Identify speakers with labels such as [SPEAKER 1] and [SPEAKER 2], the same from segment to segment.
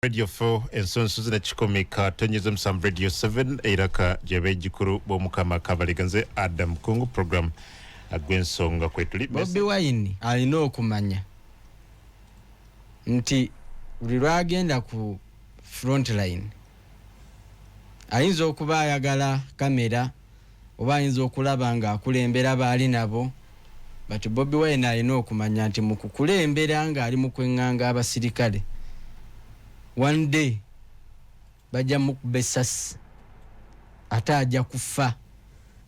[SPEAKER 1] Radio 4 ensonso nekikumi katonyeza 7, Radio 7 eiraka gyebejjukulu b'Omukama Kabalega. Nze Adam Kungu, program Agw'ensonga kwetuli.
[SPEAKER 2] Bobi Wine alina okumanya nti buli lwagenda ku frontline ayinza okuba ayagala kamera oba ayinza okulaba nga akulembera baali nabo, but Bobi Wine alina okumanya nti mu kukulembera ng'ali mu kweŋŋanga abasirikale, one day bajja mukuba essasi ate ajja kufa,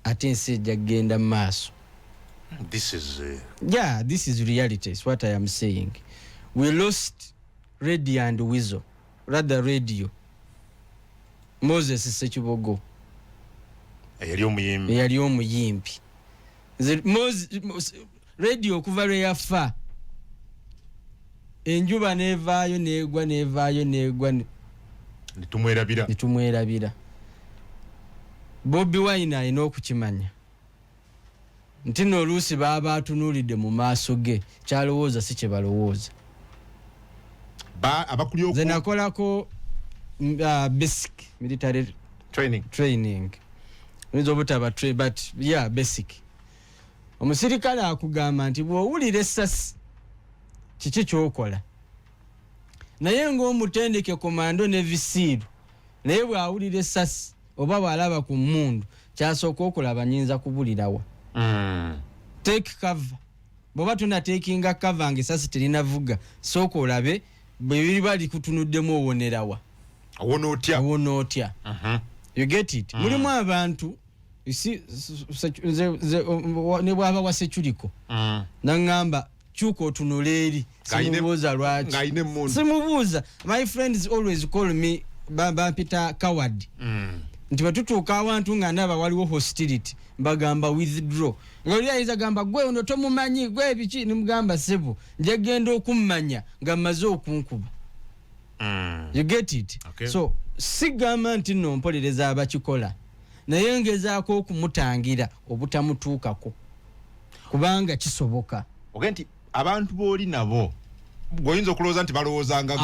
[SPEAKER 2] ate ensi ejja kugenda mu maaso.
[SPEAKER 1] This is
[SPEAKER 2] Yeah, this is reality, is what I am saying. We lost Radio and Weasel, rather Radio Moses Sekibogo.
[SPEAKER 1] Eyali omuyimbi.
[SPEAKER 2] Eyali omuyimbi. Nze Radio okuva lwe yafa, enjuba nevaayo negwa, nevaayo negwa.
[SPEAKER 1] Netumwerabira.
[SPEAKER 2] Netumwerabira. Bobi Wine alina okukimanya nti no oluusi baaba atunuulidde mu maaso ge, kyalowooza si kye balowooza.
[SPEAKER 1] Abakuli.
[SPEAKER 2] Nze nakolako basic military
[SPEAKER 1] training.
[SPEAKER 2] Training oyinza obutaba but yeah, basic. Omusirikale akugamba nti bw'owulira essasi kiki kyokola, naye ng'omutendeke komando ne visiiru, naye bw'awulira essasi oba bw'alaba ku mmundu, kyasooka okulaba, nyinza kubulirawa? Take cover. Bw'oba tonatekinga cover nga essasi terinavuga, sooka olabe bwe biriba likutunuddemu, owonerawa?
[SPEAKER 1] Awona otya?
[SPEAKER 2] Awona otya? You get it? Mulimu abantu, you see, nze ne bwaba wa securiko naŋŋamba, "Kyuka otunula eri." Simubuuza lwaki.
[SPEAKER 1] Ng'alina emmundu.
[SPEAKER 2] Simubuuza. My friends always call me, bampita coward, nti bwe tutuuka awantu nga ndaba waliwo hostility, mbagamba, "Withdraw." Nga oli ayinza gamba, "Gwe ono tomumanyi, gwe biki?" Nimugamba, "Sebo, njagenda okummanya nga mmaze okunkuba." You get it?
[SPEAKER 1] Okay.
[SPEAKER 2] So sigamba nti nno mpolereza abakikola, naye ngezaako okumutangira obutamutuukako kubanga kisoboka.
[SPEAKER 1] Oge nti abantu b'oli nabo gweoyinza okulowooza nti balowoozanga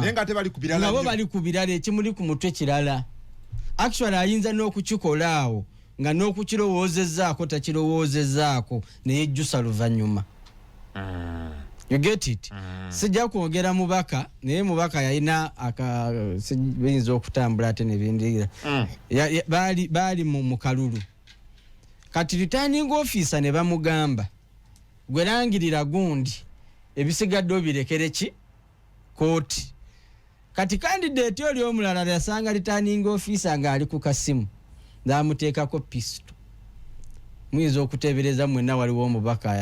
[SPEAKER 1] naye nga ate bali ku birala.
[SPEAKER 2] Nabo
[SPEAKER 1] nnyo.
[SPEAKER 2] Bali ku birala, ekimuli ku mutwe kirala. Actually ayinza n'okukikola awo nga n'okukirowoozezaako takirowoozezaako, neyejjusa luvannyuma. You get it? Sijja kwogera mubaka, naye mubaka yalina aka biyinza okutambula ate nebindirira. Baali mu kalulu. Kati returning officer ne bamugamba, "Gwe langirira gundi, ebisigadde obirekere ki kooti." Kati candidate oli omulala yasanga returning officer ng'ali ku kasimu, n'amuteekako pistol. Muyinza okuteebereza mwenna, waliwo omubaka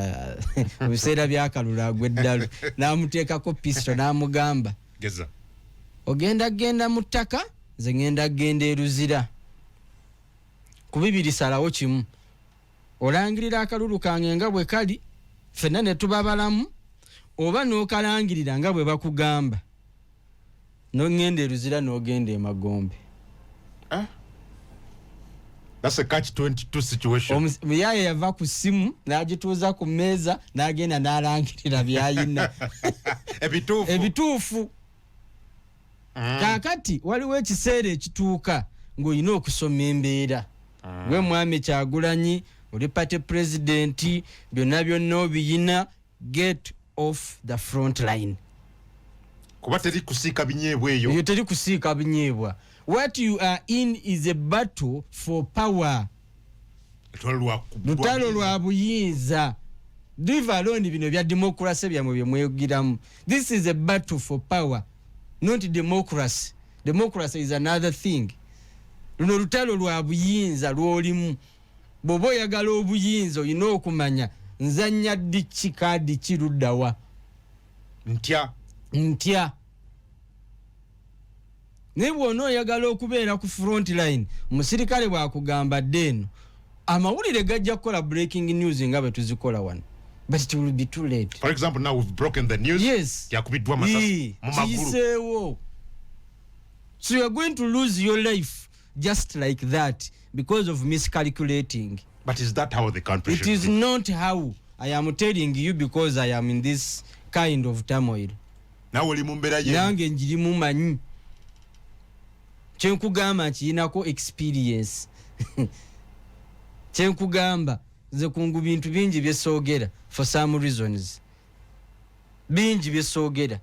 [SPEAKER 2] mu biseera byakalulu agwa eddalu, n'amuteekako pistol n'amugamba,
[SPEAKER 1] Geza.
[SPEAKER 2] "Ogenda genda mu ttaka, nze ngenda genda eruzira. Ku bibiri salawo kimu: olangirira akalulu kange nga bwe kali, ffenna ne tuba balamu, oba n'okalangirira nga bwe bakugamba, n'oŋŋenda eruzira n'ogenda emagombe."
[SPEAKER 1] Eh? That's a catch 22 situation.
[SPEAKER 2] Muyaye yava ku ssimu n'agituuza ku mmeeza n'agenda n'alangirira byayina.
[SPEAKER 1] Ebituufu.
[SPEAKER 2] Ebituufu. Kaakati waliwo ekiseera ekituuka ng'olina okusoma embeera. Gwe mwami Kyagulanyi, oli party president, byonna byonna obiyina, get off the front line.
[SPEAKER 1] Kuba teri kusiika binyeebwa eyo.
[SPEAKER 2] Eyo teri kusiika binyeebwa. What you are in is a battle for power. Lutalo lwa buyinza. Leave alone bino bya democracy byammwe bye mwegiramu. This is a battle for power, not democracy. Democracy is another thing. Luno lutalo lwa buyinza lwolimu. Bw'oba oyagala obuyinza, olina okumanya nzanya ddi ki, kaadi ki, luddawa.
[SPEAKER 1] Ntya.
[SPEAKER 2] Ntya. Naye bw'ona oyagala okubeera ku front line, omusirikale bw'akugamba dde eno, amawulire gajja kukola breaking news nga bwe tuzikola wano, but it will be too late.
[SPEAKER 1] For example, now we've broken the news.
[SPEAKER 2] Yes.
[SPEAKER 1] Yakubiddwa amasasi mu magulu.
[SPEAKER 2] Kiyiseewo. So you are going to lose your life just like that because of miscalculating.
[SPEAKER 1] But is that how the country
[SPEAKER 2] It
[SPEAKER 1] should
[SPEAKER 2] is
[SPEAKER 1] be?
[SPEAKER 2] not how. I am telling you because I am in this kind of turmoil.
[SPEAKER 1] Nawe oli mu mbeera ye.
[SPEAKER 2] Nange njirimu, manyi kyenkugamba, nkiyinako experience. Kyenkugamba nze kungu bintu bingi byesoogera for some reasons, bingi byesoogera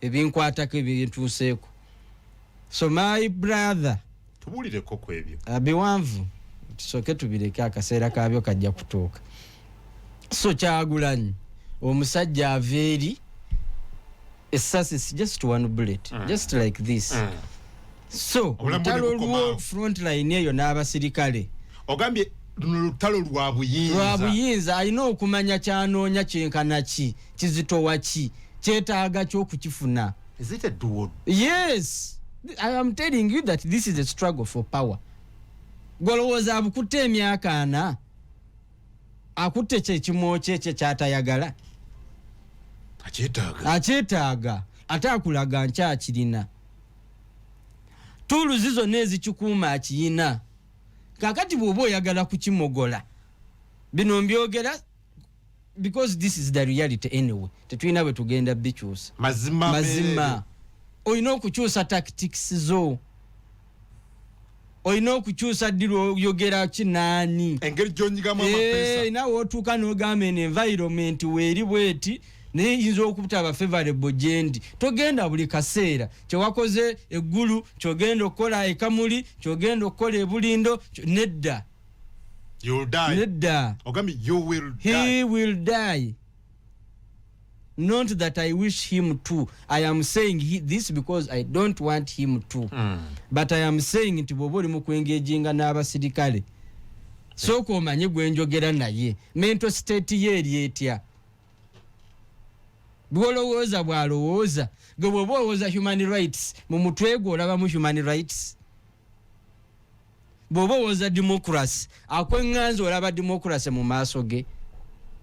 [SPEAKER 2] ebinkwatako, ebintuuseeko. So my brother,
[SPEAKER 1] Tubuulireko ku ebyo.
[SPEAKER 2] Biwanvu, tusooke tubireke, akaseera kaabyo kajja kutuuka. So Kyagulanyi omusajja ava eri essasi is just one bullet, just like this. So
[SPEAKER 1] Obulamu bwe
[SPEAKER 2] olutalo
[SPEAKER 1] bukomaawo.
[SPEAKER 2] lwo frontline eyo n'abasirikale.
[SPEAKER 1] Ogambye luno lutalo lwa buyinza.
[SPEAKER 2] Lwa buyinza. Alina okumanya kyanoonya kyenkana ki, kizitowa ki, kyetaaga kyokukifuna.
[SPEAKER 1] Is it a duo?
[SPEAKER 2] Yes, I am telling you that this is a struggle for power. Golowooza abukutte emyaka 40, akutte kyekimwokyo ekyo kyatayagala.
[SPEAKER 1] Akyetaaga.
[SPEAKER 2] Akyetaaga, ate akulaga nkyakirina, tools zonna ezikikuuma akiyina. Kakati bw'oba oyagala kukimogola, bino mbyogera because this is the reality anyway, tetulina bwe tugenda bikyusa.
[SPEAKER 1] Mazima.
[SPEAKER 2] Mazima, olina okukyusa tactics zo, olina okukyusa ddi lwoyogera kinaani.
[SPEAKER 1] Engeri gyonyigamu amapeesa.
[SPEAKER 2] Naawe otuuka n'ogamba eno environment weeri bweti, naye yinza okutaba favorable gyendi. Togenda buli kaseera kyewakoze eggulu kyogenda okukola ekamuli, kyogenda okukola ebulindo, nedda.
[SPEAKER 1] You'll die.
[SPEAKER 2] Nedda.
[SPEAKER 1] Ogambye you will
[SPEAKER 2] He
[SPEAKER 1] die.
[SPEAKER 2] will die. Not that I wish him to. I am saying this because I don't want him to. But I am saying nti bw'oba oli mu kwengeginga n'abasirikale, sooka omanye gwe njogera naye, mental state ye eri etya, bwolowooza bw'alowooza. Gwe bw'oba olowooza human rights, mu mutwe gwe olabamu human rights? Bw'oba owooza democracy, akweŋŋanza olaba democracy mu maaso ge,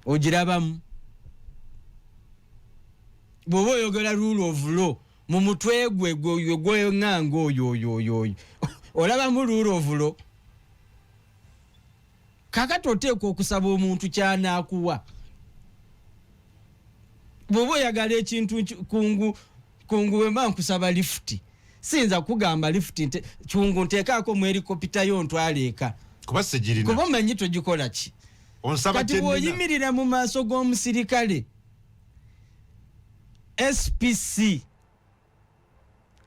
[SPEAKER 2] ogirabamu? Bw'oba oyogera rule of law, mu mutwe gwe gwe gweŋŋanga oyo oyo oyo oyo olabamu rule of law? Kakati oteekwa okusaba omuntu kyanaakuwa. Bw'oba oyagala ekintu kungu kungu, bwe mba nkusaba lifuti, siyinza kugamba lifuti kungu nteekaako mu helicopter yo ntwala eka.
[SPEAKER 1] Kuba sigirina.
[SPEAKER 2] Kuba omanyi togikola ki.
[SPEAKER 1] Onsaba
[SPEAKER 2] Kati
[SPEAKER 1] kyenina.
[SPEAKER 2] bw'oyimirira mu maaso g'omusirikale SPC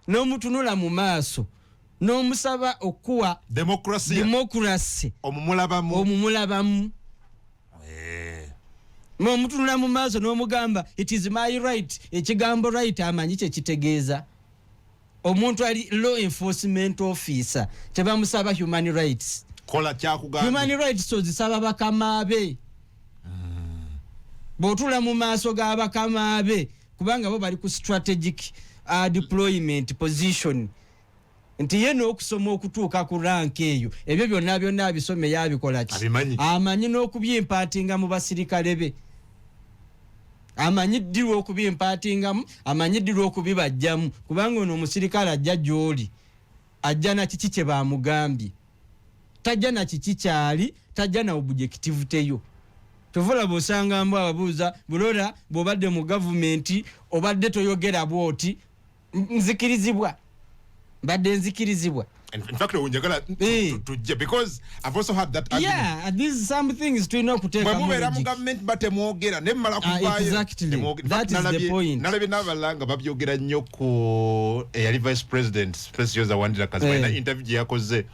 [SPEAKER 2] n'omutunula mu maaso n'omusaba okuwa
[SPEAKER 1] Demokrasiya.
[SPEAKER 2] Democracy.
[SPEAKER 1] Omumulabamu.
[SPEAKER 2] Omumulabamu? N'omutunula mu maaso n'omugamba, "It is my right." Ekigambo right amanyi kyekitegeeza? Omuntu ali law enforcement officer tebamusaba human rights.
[SPEAKER 1] Kola kyakugambye.
[SPEAKER 2] Human rights ozisaba bakama be. Bw'otuula mu maaso g'abakama be, kubanga bo bali ku strategic deployment position, nti ye n'okusoma okutuuka ku rank eyo, ebyo byonna byonna abisome, yabikola ki?
[SPEAKER 1] Abimanyi.
[SPEAKER 2] Amanyi n'okubyimpatinga mu basirikale be, amanyi ddi lw'okubimpatingamu, amanyi ddi lw'okubibajjamu, kubanga ono omusirikale ajja gy'oli ajja na kiki kye bamugambye, tajja na kiki kyali, tajja na objectivity yo. Tovula bwosanga mbu ababuuza bulola bw'obadde mu gavumenti obadde toyogera bwoti. Nzikirizibwa, mbadde nzikirizibwa.
[SPEAKER 1] In fact, njagala tujje because I've also had that argument.
[SPEAKER 2] Yeah, these some things tulina
[SPEAKER 1] Bwe
[SPEAKER 2] okuteekamu
[SPEAKER 1] mubeera mu
[SPEAKER 2] logic.
[SPEAKER 1] gavumenti batemwogera ne mmala kuvaayo. Temwogera. In
[SPEAKER 2] That
[SPEAKER 1] fact,
[SPEAKER 2] is the point.
[SPEAKER 1] Nalabye n'abalala nga babyogera nnyo ku eyali vice president Specioza Wandira Kazibwe. Alina interview gye yakoze.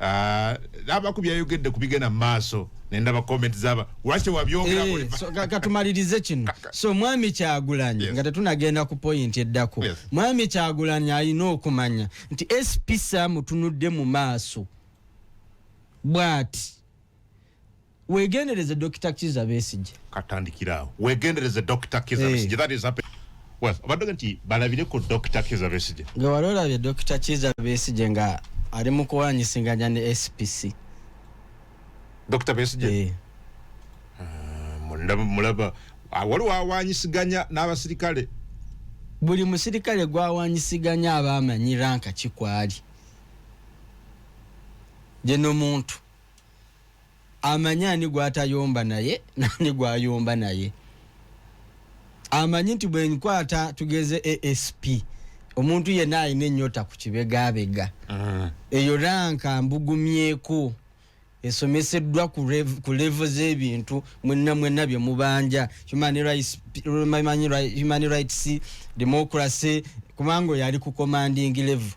[SPEAKER 1] Ah, abaku byayogedde ku bigenda mu maaso, nendaba comment zaba lwaki wabyogera.
[SPEAKER 2] So, katumalirize kino. So mwami Kyagulanyi, nga tetunagenda ku point eddako, mwami Kyagulanyi alina okumanya nti SPC amutunudde mu maaso bw'ati, wegendereze Dr Kiza Besigye.
[SPEAKER 1] Katandikira awo, wegendereze Dr Kiza Besigye. That is happening. Well, obadde nti balabire ku Dr Kiza Besigye.
[SPEAKER 2] Nga wali olabye Dr Kiza Besigye nga ali mu kuwanyisinganya ne SPC?
[SPEAKER 1] Dr Besigye?
[SPEAKER 2] Eh.
[SPEAKER 1] Mulaba ah, waliwo awanyisiganya n'abasirikale.
[SPEAKER 2] Buli musirikale gwawanyisiganya aba amanyi rank kikwali gye muntu amanyi ani gwatayomba naye nani gwayomba naye. Amanyi nti bwenkwata, tugeze ASP, omuntu yenna alina ennyota ku kibegabega, eyo rank mbugumyeko esomeseddwa ku level z'ebintu mwenna mwenna bye mubanja, human rights, democracy, kubanga oyo ali ku commanding level.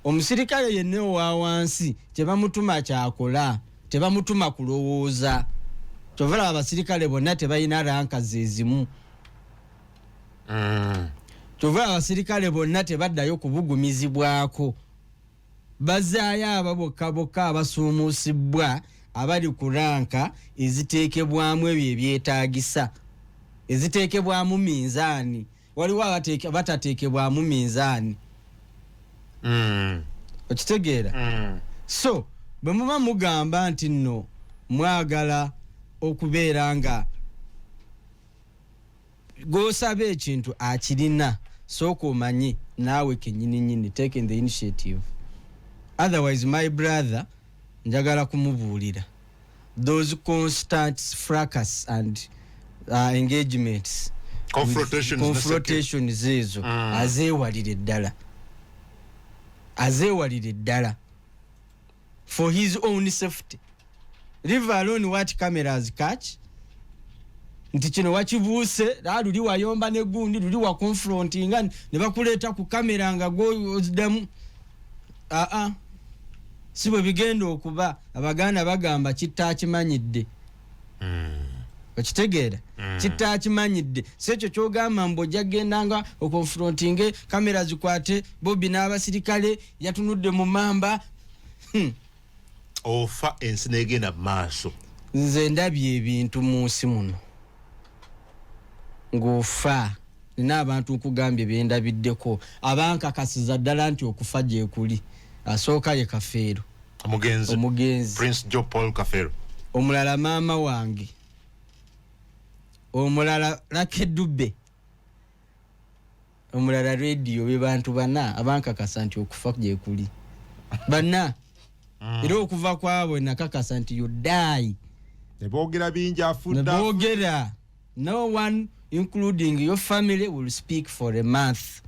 [SPEAKER 2] Omusirikale yenna owa wansi kyebamutuma kyakola, tebamutuma kulowooza. Kyova laba abasirikale bonna tebalina rank zezimu. Kyova abasirikale bonna tebaddayo kubugumizibwako, bazaayo abo bokka bokka abasuumuusibwa, abali ku rank eziteekebwamu ebyo ebyetaagisa, eziteekebwamu minzaani. Waliwo batateekebwamu minzaani. Okitegeera? So bwe muba mugamba nti nno mwagala okubeera nga gwosaba ekintu akirina, sooka omanye naawe kenyininyini, taking the initiative. Otherwise, my brother, njagala kumubuulira, those constant fracas and engagements,
[SPEAKER 1] confrontations,
[SPEAKER 2] confrontations ezo, azeewalire ddala, azeewalire ddala for his own safety. Leave alone what cameras catch, nti kino wakibuuse, luli wayomba negundi, luli waconfrontinga ne bakuleeta ku kamera nga gwoziddamu. Aa, si bwe bigenda okuba. Abaganda bagamba kitta akimanyidde. Okitegeera? Kitta akimanyidde. Si ekyo kyogamba mbu ojja kgendanga oconfrontinge, kamera zikwate Bobi n'abasirikale yatunudde mu mamba.
[SPEAKER 1] Ofa, ensi negenda mu maaso.
[SPEAKER 2] Nze ndabye ebintu mu nsi muno ng'ofa. Nina abantu nkugambye byendabiddeko abankakasiza ddala nti okufa gyekuli. Asooka ye Kafeero.
[SPEAKER 1] Omugenzi.
[SPEAKER 2] Omugenzi.
[SPEAKER 1] Prince Joe Paul Kafeero.
[SPEAKER 2] Omulala maama wange, omulala Lucky Dube, omulala Radio. Be bantu bana abankakasa nti okufa gyekuli, bana. Era okuva kwabwe nakakasa nti you die.
[SPEAKER 1] Ne boogera bingi, afudde.
[SPEAKER 2] Neboogera, no one including your family will speak for a month.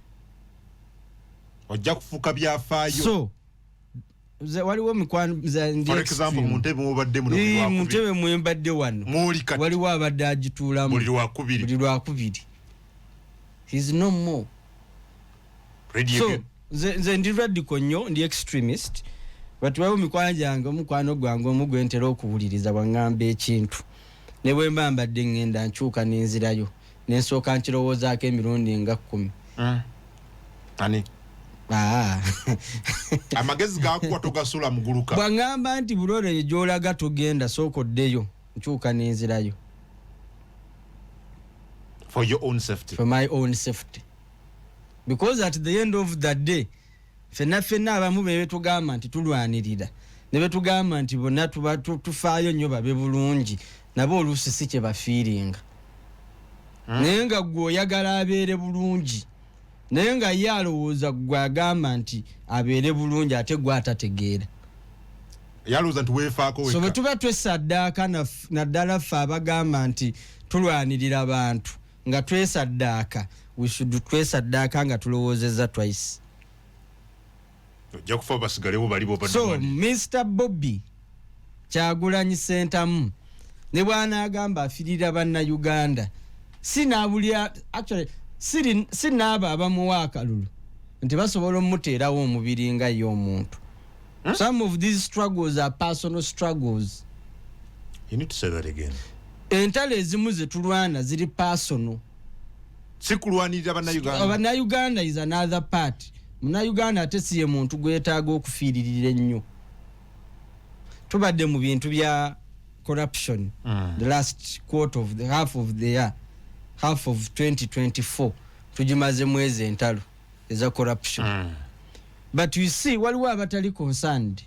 [SPEAKER 1] Ojja kufuuka byafaayo.
[SPEAKER 2] So nze waliwo mikwano nze ndi
[SPEAKER 1] For example,
[SPEAKER 2] extreme.
[SPEAKER 1] mu ntebe mubadde muno, buli
[SPEAKER 2] Ii, mu
[SPEAKER 1] Lwakubiri.
[SPEAKER 2] ntebe mwembadde wano.
[SPEAKER 1] Mwoli kati.
[SPEAKER 2] Waliwo abadde agituulamu.
[SPEAKER 1] Buli Lwakubiri.
[SPEAKER 2] Buli Lwakubiri. He's no more.
[SPEAKER 1] Radio
[SPEAKER 2] So
[SPEAKER 1] again.
[SPEAKER 2] nze ndi radical nnyo, ndi extremist, but waliwo mikwano gyange, omukwano gwange omu gwentera okuwuliriza. Bwaŋŋamba ekintu, ne bwe mba mbadde ŋŋenda, nkyuka nenzirayo nensooka nkirowoozaako emirundi nga 10.
[SPEAKER 1] Ani?
[SPEAKER 2] Aa.
[SPEAKER 1] Amagezi gakuwa togasula muguluka.
[SPEAKER 2] Bwaŋŋamba nti bulore gy'olaga togenda, sooka oddeyo, nkyuka nenzirayo.
[SPEAKER 1] For your own safety.
[SPEAKER 2] For my own safety, because at the end of the day, fenna fenna abamu bebetugamba nti tulwanirira, ne betugamba nti bonna tuba tufaayo nnyo babe bulungi, nabo oluusi si kye bafiiringa. Naye nga gwe oyagala abeere bulungi, naye nga ye alowooza gwe agamba nti abeere bulungi, ate gwe atategeera.
[SPEAKER 1] Yalowooza nti weefaako
[SPEAKER 2] So bwe
[SPEAKER 1] wekka.
[SPEAKER 2] tuba twesaddaaka, naddala ffe abagamba nti tulwanirira bantu, nga twesaddaaka, we should twesaddaaka nga tulowoozezza twice.
[SPEAKER 1] Ojja kufa, basigalewo bali bobadde.
[SPEAKER 2] So
[SPEAKER 1] bali.
[SPEAKER 2] Mr Bobby Kyagulanyi Sentamu, ne bwanaagamba afirira Bannayuganda, si naabulya, actually si naabo abamuwa akalulu nti basobola omuteerawo omubiri nga ye omuntu. Some of these struggles are personal struggles.
[SPEAKER 1] You need to say that again.
[SPEAKER 2] Entalo ezimu zetulwana ziri personal.
[SPEAKER 1] Si kulwanirira Bannayuganda.
[SPEAKER 2] Bannayuganda is another part. Munnayuganda ate si ye muntu gwetaaga okufiiririra ennyo. Tubadde mu bintu bya corruption. The last quarter of the half of the year, half of 2024, tugimaze mwezi entalo eza corruption. But you see, waliwo abatali concerned.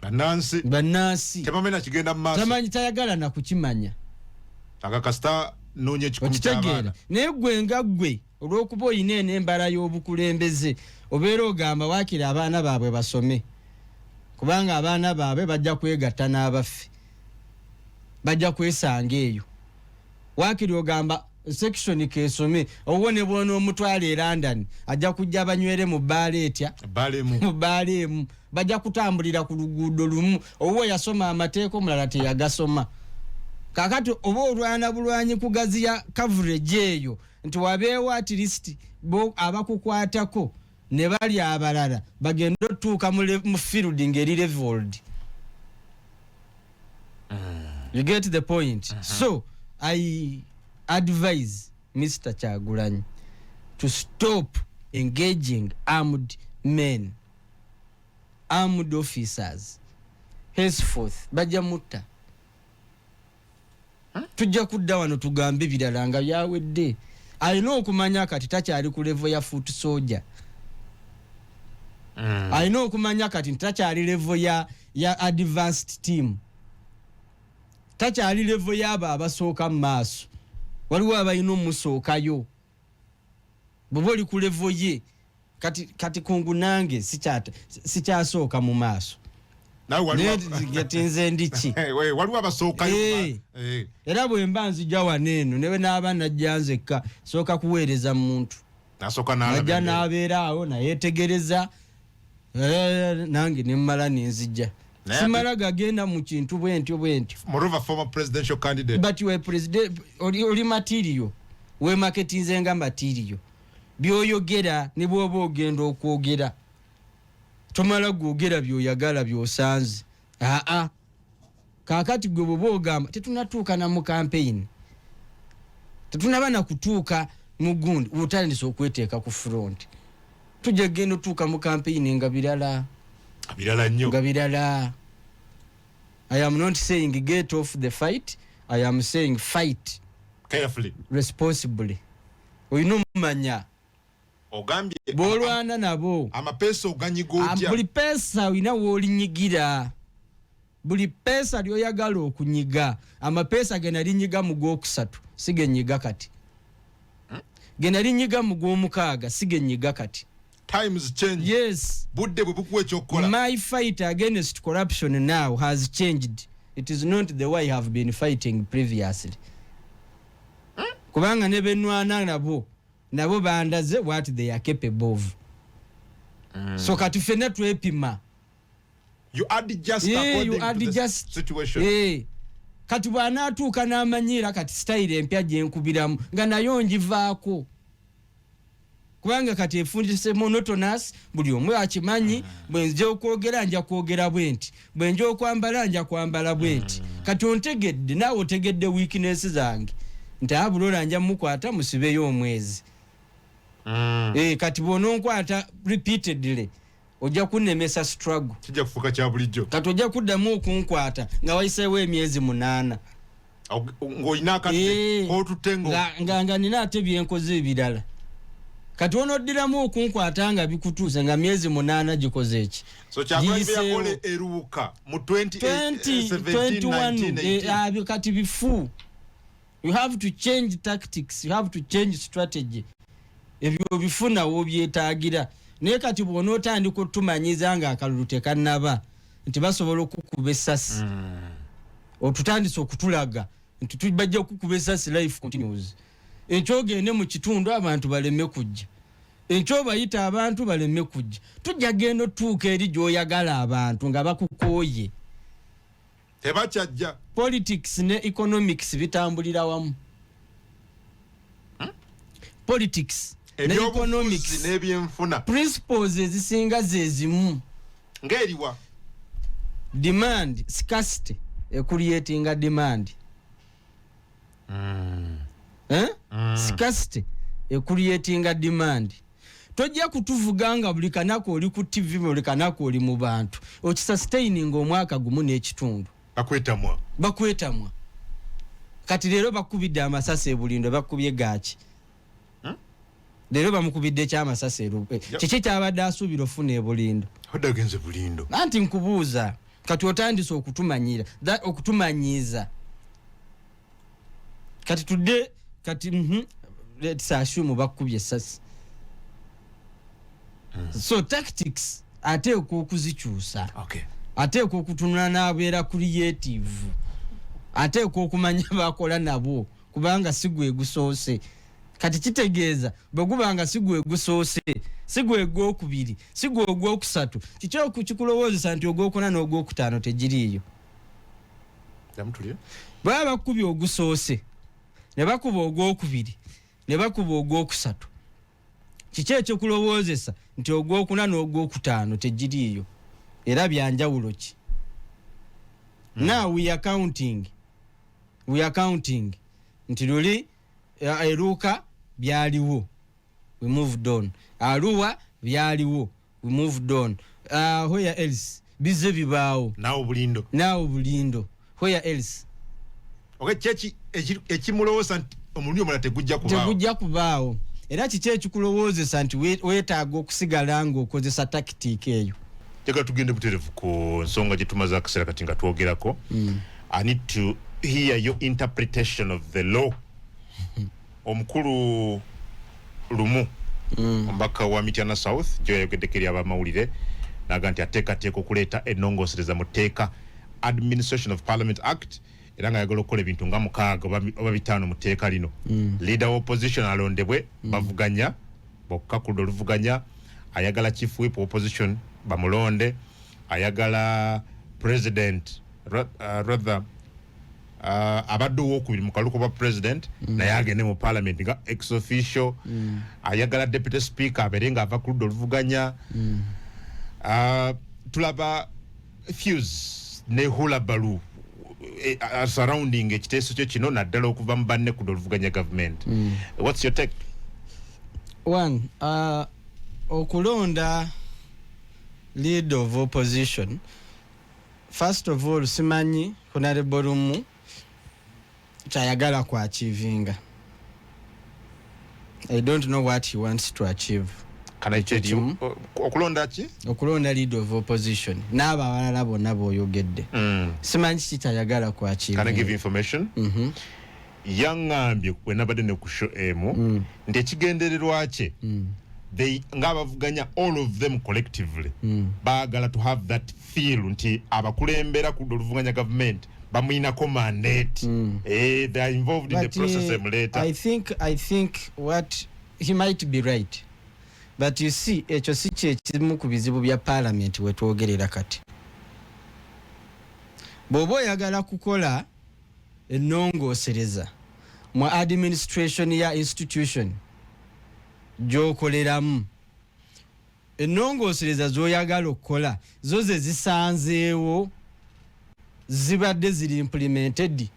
[SPEAKER 1] Bannansi.
[SPEAKER 2] Bannansi.
[SPEAKER 1] Tebamanyi nakigenda mu maaso.
[SPEAKER 2] Tamanyi, tayagala nakukimanya.
[SPEAKER 1] Akakasita noonya 100
[SPEAKER 2] Okitegeera?
[SPEAKER 1] ky'abaana.
[SPEAKER 2] Naye gwe nga ggwe, olw'okuba oyina eno embala y'obukulembeze, obeera ogamba waakiri abaana baabwe basome, kubanga abaana baabwe bajja kwegatta n'abaffe, bajja kwesanga eyo. Wakiri ogamba section kesome owwo ne bwona omutwala e London ajja kujja banywere mu bbaala etya?
[SPEAKER 1] Balemu.
[SPEAKER 2] Mu bbaala emu bajja kutambulira ku luguudo lumu. Owuwo yasoma amateeka, omulala teyagasoma. Kakati oba olwana bulwanyi kugaziya coverage eyo nti wabeewo at least bo abakukwatako ne bali abalala bagende otutuuka mu field ng'eri leveled. You get the point? So I advise Mr Kyagulanyi to stop engaging armed men, armed officers. Henceforth bajja mutta. Tujja kudda wano tugambe birala nga byawedde. Alina okumanya kati takyali ku level ya foot soldier. Alina okumanya kati nti takyali level ya advanced team, takyali level y'abo abasooka mu maaso. Waliwo abalina omusookayo. Bw'oba oli ku level ye kati kungu nange sikyasooka mu maaso.
[SPEAKER 1] Nawe waliwo.
[SPEAKER 2] Naye ti nze ndiki?
[SPEAKER 1] Waliwo abasookayo.
[SPEAKER 2] Era bwe mba nzija wano eno, newe naaba najja nzekka, sooka kuweereza muntu.
[SPEAKER 1] Nasooka n'alaba
[SPEAKER 2] najja
[SPEAKER 1] embeera.
[SPEAKER 2] N'abeera awo nayetegereza, nange nemmala nenzijja. Simala gagenda mu kintu bwentyo bwentyo.
[SPEAKER 1] Moreover, former presidential candidate.
[SPEAKER 2] But you are president, oli material, wemarketinze nga material. Byoyogera ne bwoba ogenda okwogera, tomala gwogera byoyagala byosanze. Aa, kaakati gwe bwoba ogamba tetunatuuka na mu campaign, tetunaba na kutuuka mu gundi, otandise okweteeka ku front. Tujja genda otuuka mu campaign nga birala.
[SPEAKER 1] Birala nnyo.
[SPEAKER 2] Nga birala. I am not saying get off the fight, I am saying fight
[SPEAKER 1] carefully,
[SPEAKER 2] responsibly. Olina omumanya
[SPEAKER 1] ogambye
[SPEAKER 2] bwolwana nabo.
[SPEAKER 1] Amapeesa oganyiga otya?
[SPEAKER 2] Buli peesa olina woolinyigira, buli peesa lyoyagala okunyiga. Amapeesa ge nalinyiga mu gwokusatu si genyiga kati, ge nalinyiga mu gwomukaaga si genyiga kati.
[SPEAKER 1] Times change.
[SPEAKER 2] Yes.
[SPEAKER 1] Budde bwe bukuwa ekyokukola.
[SPEAKER 2] My fight against corruption now has changed. It is not the way I have been fighting previously, kubanga ne benwana nabo bandaze what they are capable of. So kati ffenna twepima.
[SPEAKER 1] You adjust
[SPEAKER 2] Yeah, you
[SPEAKER 1] according to the
[SPEAKER 2] adjust.
[SPEAKER 1] situation.
[SPEAKER 2] Kati bw'anaatuuka n'amanyiira kati sitayiro empya gyenkubiramu nga nayo ngivaako, kubanga kati efundise monotonous, buli omu akimanyi. Bwe nja okwogera nja kwogera bwe nti, bwe nja okwambala nja kwambala bwe nti. Kati ontegedde, naawe otegedde weakness zange nti abulola nja mukwata musibeyo omwezi. Kati bw'ononkwata repeatedly ojja kunnemesa struggle.
[SPEAKER 1] Kijja kufuuka kya bulijjo.
[SPEAKER 2] Kati ojja kuddamu okunkwata nga wayiseewo emyezi 8.
[SPEAKER 1] Ng'olina akadde k'otutte
[SPEAKER 2] nga nina ate byenkoze ebirala. Kati onoddiramu okunkwata nga bikutuuse nga myezi 8 gikoze eki?
[SPEAKER 1] So Kyagulanyi
[SPEAKER 2] Giyiseewo.
[SPEAKER 1] yakola eruuka mu 2017,
[SPEAKER 2] 2021.
[SPEAKER 1] 19, 18.
[SPEAKER 2] Abyo kati bifu. You have to change tactics, you have to change strategy. Ebyo bifuna wobyetaagira. Naye kati bw'onootandika otumanyiza nga akalulu tekannaba nti basobola okukuba essasi, otutandise okutulaga nti bajja kukuba essasi, life continues. Enkyo ogende mu kitundu abantu baleme kujja, enkyo bayita abantu baleme kujja, tujja genda otuuka eri gy'oyagala abantu nga bakukooye.
[SPEAKER 1] Tebakyajja.
[SPEAKER 2] Politics ne economics bitambulira wamu. Politics ne
[SPEAKER 1] ebyobufuzi
[SPEAKER 2] economics
[SPEAKER 1] n'ebyenfuna
[SPEAKER 2] principles ezisinga zezimu.
[SPEAKER 1] Ng'eriwa?
[SPEAKER 2] Demand, scarcity ecreatinga demand. Eh? Scarcity ecreatinga demand. Tojja kutuvuga nga buli kanaku oli ku TV, buli kanaku oli mu bantu, okisustaininga omwaka gumu n'ekitundu.
[SPEAKER 1] Bakwetamwa.
[SPEAKER 2] Bakwetamwa. Kati leero bakubidde amasasi ebulindo, bakubye gaaki? Leero bamukubidde ekyamasasi. Kiki kyabadde asuubira ofuna ebulindo?
[SPEAKER 1] Odde agenze bulindo.
[SPEAKER 2] Anti nkubuuza, kati otandise okutumanyira, okutumanyiiza. Kati tudde kati, let's assume bakubye essasi. So tactics ateekwa okuzikyusa. Ateekwa okutunula n'abeera creative, ateekwa okumanya bakola nabo. Kubanga si gwe gusoose. Kati kitegeeza bwe guba nga si gwe gusoose, si gwe gwokubiri, si gwe ogwokusatu, kiki okukikulowoozesa nti ogwokuna n'ogwokutaano tegiriiyo?
[SPEAKER 1] Yamutulire.
[SPEAKER 2] Baba bakubye ogusoose, ne bakuba ogwokubiri, ne bakuba ogwokusatu, kiki ekyokulowoozesa nti ogwokuna n'ogwokutaano tegiriiyo? Era byanjawulo ki? Now we are counting nti luli eruuka byaliwo, we moved on. Aluwa byaliwo, we moved on. Where else bize bibaawo?
[SPEAKER 1] Naawe bulindo.
[SPEAKER 2] Naawe bulindo, where else?
[SPEAKER 1] Okay, kyeki ekimulowooza nti omulundi omulala tegujja kubaawo?
[SPEAKER 2] Tegujja kubaawo. Era kiki ekikulowoozesa nti weetaaga okusigala ng'okozesa tactic eyo?
[SPEAKER 1] Njagala tugende buterevu ku nsonga gye tumaze akaseera kati nga twogerako. I need to hear your interpretation of the law. Omukulu Lumu, omubaka wa Mityana South, gyo yayogeddeko eri abamawulire naga nti ateekateeka okuleeta ennongoosereza mu tteeka Administration of Parliament Act, era nga ayagala okukola ebintu nga 6 oba 5 mu tteeka lino. Leader wa opposition alondebwe bavuganya bokka ku ludda oluvuganya. Ayagala chief whip opposition bamulonde. Ayagala president, rather abadde owokubiri mu kalulu bwa president naye agende mu parliament nga ex officio. Ayagala deputy speaker abeere nga ava ku ludda oluvuganya. Tulaba fuse ne hullabaloo surrounding ekiteeso kyo kino, naddala okuva mu banne ku ludda oluvuganya government. What's your take?
[SPEAKER 2] One, okulonda leader of opposition, first of all, simanyi Honorable Lumu kyayagala ku achievinga. I don't know what he wants to achieve.
[SPEAKER 1] Can I tell you?
[SPEAKER 2] Kimu.
[SPEAKER 1] Okulonda ki?
[SPEAKER 2] Okulonda leader of opposition n'abo abalala bonna b'oyogedde. Simanyi kiki kyayagala ku
[SPEAKER 1] Can I give you
[SPEAKER 2] achievinga.
[SPEAKER 1] information? Yaŋŋambye bwe nabadde ne ku show emu nti ekigendererwa kye, they ng'abavuganya, all of them collectively, baagala to have that feel nti abakulembera ku ludda oluvuganya gavumenti bamuyinako mandate. They are involved in the
[SPEAKER 2] But,
[SPEAKER 1] process emuleeta.
[SPEAKER 2] I think what he might be right, but you see, ekyo si kyekimu ku bizibu bya parliament wetwogerera kati. Bw'oba oyagala kukola ennongoosereza mu administration ya institution gy'okoleramu, ennongoosereza z'oyagala okukola zo ze zisanzeewo zibadde ziri implemented?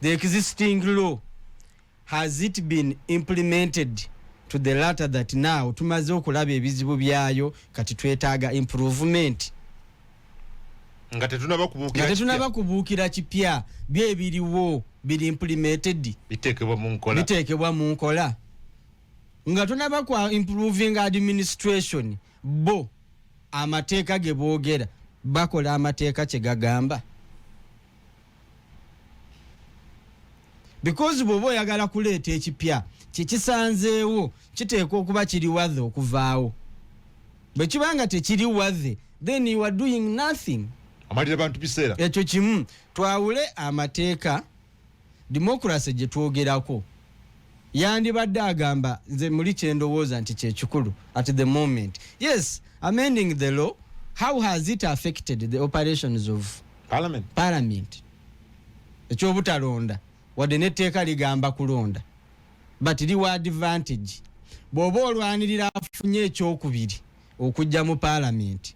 [SPEAKER 2] The existing law, has it been implemented to the latter that now tumaze okulaba ebizibu byayo, kati twetaaga improvement?
[SPEAKER 1] Nga tetunaba kubuukira.
[SPEAKER 2] Nga tetunaba kubuukira kipya, byo ebiriwo biri implemented?
[SPEAKER 1] Biteekebwa mu nkola?
[SPEAKER 2] Biteekebwa mu nkola? Nga tonaba kwa improving administration, bo amateeka ge boogera bakola amateeka kye gagamba? Because bw'oba oyagala kuleeta ekipya, kyekisanzeewo kiteekwa okuba kiri worthy okuvaawo. Bwe kiba nga tekiri worthy, then you are doing nothing.
[SPEAKER 1] Amalira bantu biseera.
[SPEAKER 2] Ekyo kimu. Twawule amateeka. Democracy gye twogerako, yandibadde agamba, nze muli kyendowooza nti kyekikulu at the moment, yes, amending the law, how has it affected the operations of
[SPEAKER 1] parliament?
[SPEAKER 2] Parliament. Ekyobutalonda, wadde netteeka ligamba kulonda, but liwa advantage bw'oba olwanirira afunye ekyokubiri okujja mu parliament,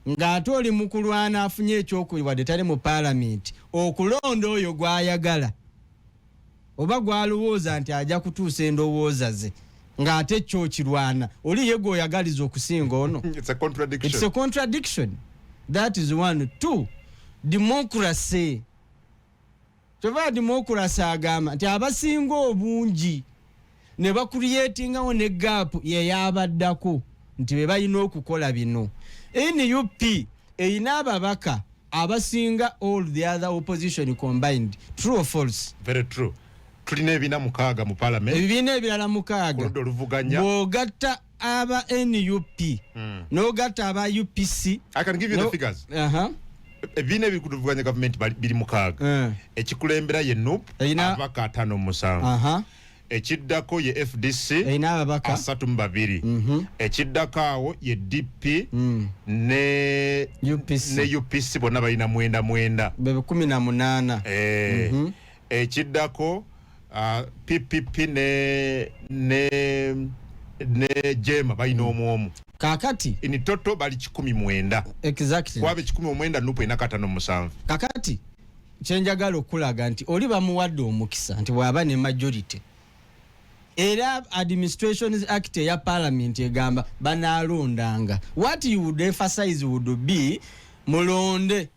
[SPEAKER 2] ng'ate oli mu kulwana afunye ekyokubiri wadde tali mu parliament, okulonda oyo gw'ayagala oba gw'alowooza nti ajja kutuusa endowooza ze, ng'ate kyokirwana oli ye gw'oyagaliza okusinga ono.
[SPEAKER 1] It's a contradiction.
[SPEAKER 2] It's a contradiction. That is one. Two, democracy. Kyova democracy agamba nti abasinga obungi ne bacreatingawo ne gap yeyabaddako nti be balina okukola bino. NUP erina ababaka abasinga all the other opposition combined. True or false?
[SPEAKER 1] Very true. Tulina ebiina 6 mu parliament.
[SPEAKER 2] Ebibiina ebirala
[SPEAKER 1] ku
[SPEAKER 2] 6.
[SPEAKER 1] Ludda oluvuganya.
[SPEAKER 2] Bw'ogatta aba NUP n'ogatta aba UPC.
[SPEAKER 1] I can give you the figures. Ebibiina ebikutuvuganya gavumenti biri 6. Ekikulembera ye NUP, ababaka 57. Ekiddako ye FDC,
[SPEAKER 2] erina ababaka
[SPEAKER 1] 32. Ekiddako awo ye DP ne
[SPEAKER 2] UPC.
[SPEAKER 1] Ne UPC, bonna balina 99.
[SPEAKER 2] Be 18.
[SPEAKER 1] Ekiddako PPP ne JEEMA balina omu omu.
[SPEAKER 2] Kakati
[SPEAKER 1] In total bali 190. Kwaba 190, NUP erina 57.
[SPEAKER 2] Kakati kyenjagala okulaga nti oli bamuwadde omukisa nti bw'aba ne majority, era Administrations Act eya Parliament egamba banalondanga. What you would emphasize would be mulonde,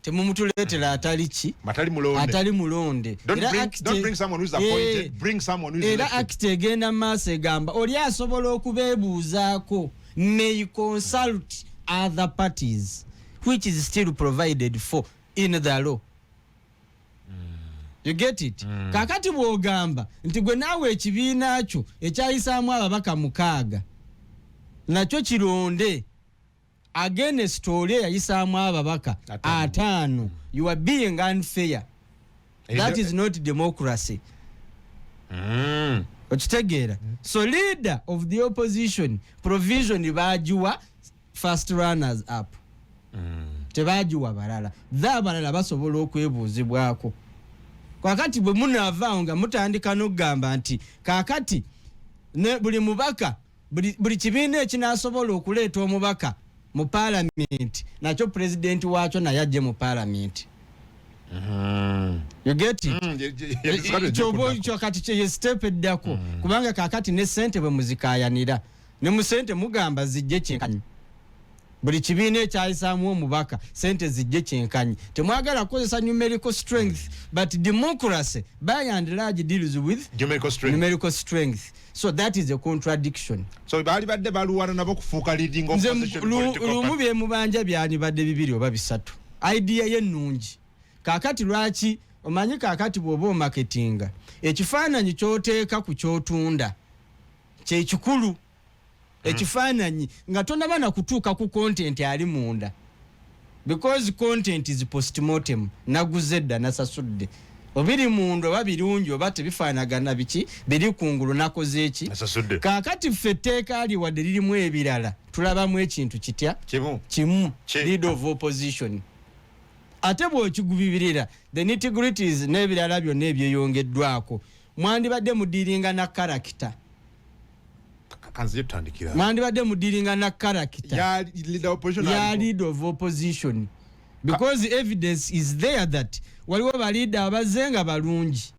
[SPEAKER 2] temumutuleetera atali ki?
[SPEAKER 1] Batali mulonde.
[SPEAKER 2] Atali mulonde.
[SPEAKER 1] Don't bring someone who's appointed, bring someone who's
[SPEAKER 2] Era
[SPEAKER 1] elected.
[SPEAKER 2] Act egenda maaso egamba oli asobola okubeebuuzaako, may consult other parties, which is still provided for in the law. You get it? Kakati bw'ogamba nti gwe naawe ekibiina kyo ekyayisaamu ababaka 6 nakyo kironde against oli eyayisaamu ababaka
[SPEAKER 1] 5.
[SPEAKER 2] 5, you are being unfair. That is not democracy. Okitegeera? So leader of the opposition provision bagiwa first runners up, tebagiwa balala. The abalala basobola okwebuuzibwako. Kakati bwe munaavaawo nga mutandika n'okugamba nti kakati ne buli mubaka, buli kibiina ekinasobola okuleeta omubaka mu Paalamenti, nakyo pulezidenti waakyo naye ajje mu Paalamenti. You get it?
[SPEAKER 1] Kyoba
[SPEAKER 2] Kyo kati kye step eddako, kubanga kakati ne sente bwe muzikayanira ne mu sente mugamba zijje kyenkanyi, buli kibiina ekyayisaamu omubaka sente zijje kyenkanyi. Temwagala kukozesa numerical strength, but democracy by and large deals with
[SPEAKER 1] numerical strength.
[SPEAKER 2] Numerical strength. So that is a contradiction.
[SPEAKER 1] So baali badde balwana nabo kufuuka leading
[SPEAKER 2] Nze
[SPEAKER 1] opposition political
[SPEAKER 2] lumu
[SPEAKER 1] party.
[SPEAKER 2] Byemubanja byandibadde bibiri oba bisatu. Idea ye ennungi. Kaakati lwaki omanyi, kaakati bw'oba omarketinga, ekifaananyi ky'oteeka ku ky'otunda kyekikulu, ekifaananyi nga tonaba na kutuuka ku content ali munda, because content is postmortem. Naguze dda, nasasudde, obiri munda oba birungi oba tebifaanagana, biki biri kungulu, nakoze eki?
[SPEAKER 1] Nasasudde.
[SPEAKER 2] Kaakati ffe etteeka li wadde lirimu ebirala, tulabamu ekintu kitya?
[SPEAKER 1] Kimu.
[SPEAKER 2] Kimu.
[SPEAKER 1] Ki?
[SPEAKER 2] Leader of opposition. Ate bw'okigubibirira the nitty-gritties n'ebirala byonna ebyeyongeddwako, mwandibadde mudealinga na character.
[SPEAKER 1] Kanzije tutandikira
[SPEAKER 2] Mwandibadde mudealinga na character
[SPEAKER 1] ya leader opposition
[SPEAKER 2] ya
[SPEAKER 1] aliko.
[SPEAKER 2] Leader of opposition, because evidence is there that waliwo baleader abazze nga balungi,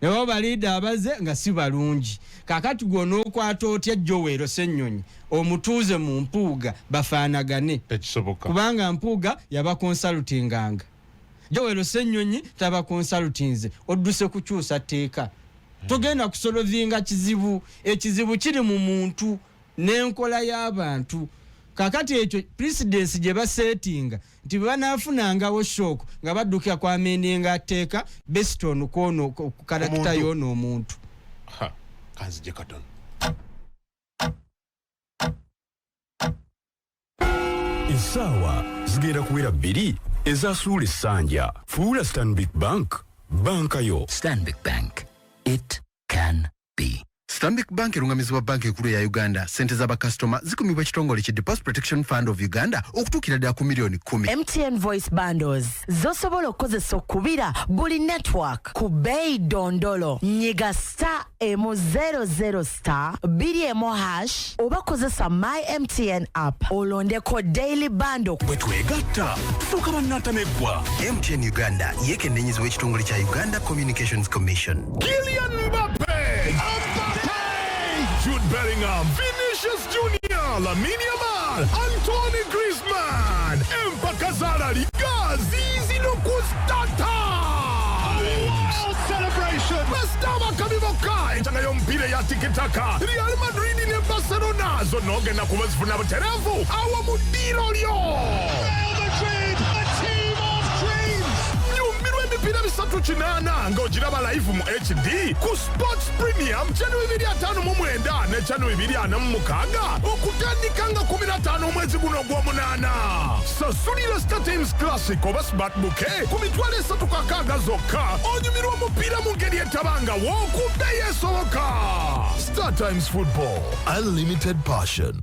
[SPEAKER 2] newawo baleader abazze nga si balungi. Kakati gwonookwata otya Joel Ssenyonyi omutuuze mu Mpuuga bafaanagane?
[SPEAKER 1] Tekisoboka.
[SPEAKER 2] Kubanga Mpuuga yabaconsultinganga, Joel Ssenyonyi tabaconsultinze. Odduse kukyusa tteeka, togenda kusolvinga kizibu. Ekizibu kiri mu muntu n'enkola y'abantu. Kakati ekyo precedence gye basettinga nti bwe banaafunangawo shock nga baddukira ku amendinga tteeka based on kwono ku character
[SPEAKER 1] Omuntu.
[SPEAKER 2] y'ono omuntu.
[SPEAKER 1] Ha, kanzije katono.
[SPEAKER 3] Essaawa zigenda kuwera 2 ezasuula essanja. Fuula Stanbic Bank banka yo.
[SPEAKER 4] Stanbic Bank. It can be.
[SPEAKER 5] Stanbic Bank erungamizibwa Banka Enkulu eya Uganda. Sente z'abakasitoma zikumibwa ekitongole ki Deposit Protection Fund of Uganda okutuukira ddala ku miliyoni 10.
[SPEAKER 6] MTN Voice Bundles zosobola okukozesa okubira buli network ku bbeeyi dondolo. Nyiga *100*21# oba kozesa My MTN app olondeko daily bundle.
[SPEAKER 3] Bwe twegatta tufuuka bannantameggwa.
[SPEAKER 5] MTN Uganda yeekennenyezebwa ekitongole kya Uganda Communications Commission.
[SPEAKER 7] Kylian Mbappe! Mbappe! Jude Bellingham, Vinicius Junior, Lamine Yamal, Antoine Griezmann. Empaka za La Liga zizino ku StarTimes. Celebration! Bastar bakabiboka entanga y'omupiira eya tikitaka, Real Madrid ne Barcelona zonna ogenda kuba zifuna butereevu awo mu ddiiro lyo. Nyumirwa emipiira. y'emipiira 380 ng'ogiraba live mu HD ku Sports Premium channel 259 ne channel 246 okutandika nga 15 omwezi guno ogw'omunaana. Sasulira Star Times Classic oba Smart Bouquet ku 360,000 zokka, onyumirwa omupiira mu ngeri etabangawo ku bbeeyi esoboka. Star Times Football, unlimited passion.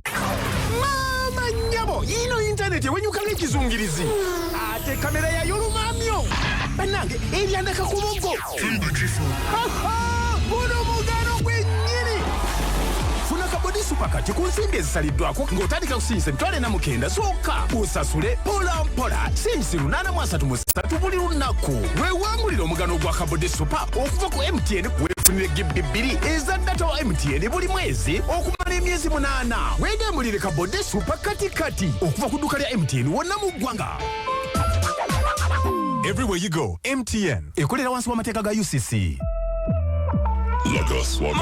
[SPEAKER 8] Maama, nnyabo, yiino intaneti ewenyuka ng'ekizungirizi, ate kamera yayo lumamyo. Bannange, ebyandaka ku buggo, guno mugano gwennyini. Funa kabodi super kati ku nsimbi ezisaliddwako ng'otandika kusinyisa 49,000 zokka, osasule mpola mpola sinyisi 833 buli lunaku. Weewangulira omugano gwa kabodi super okuva ku MTN, weefunire GB 2 eza data wa MTN buli mwezi okumala emyezi 8. Weegambulire kabodi super kati kati okuva ku dduuka lya MTN wonna mu ggwanga. Everywhere you go, MTN. Ekolera wansi w'amateeka ga UCC.
[SPEAKER 7] Lager Swagger.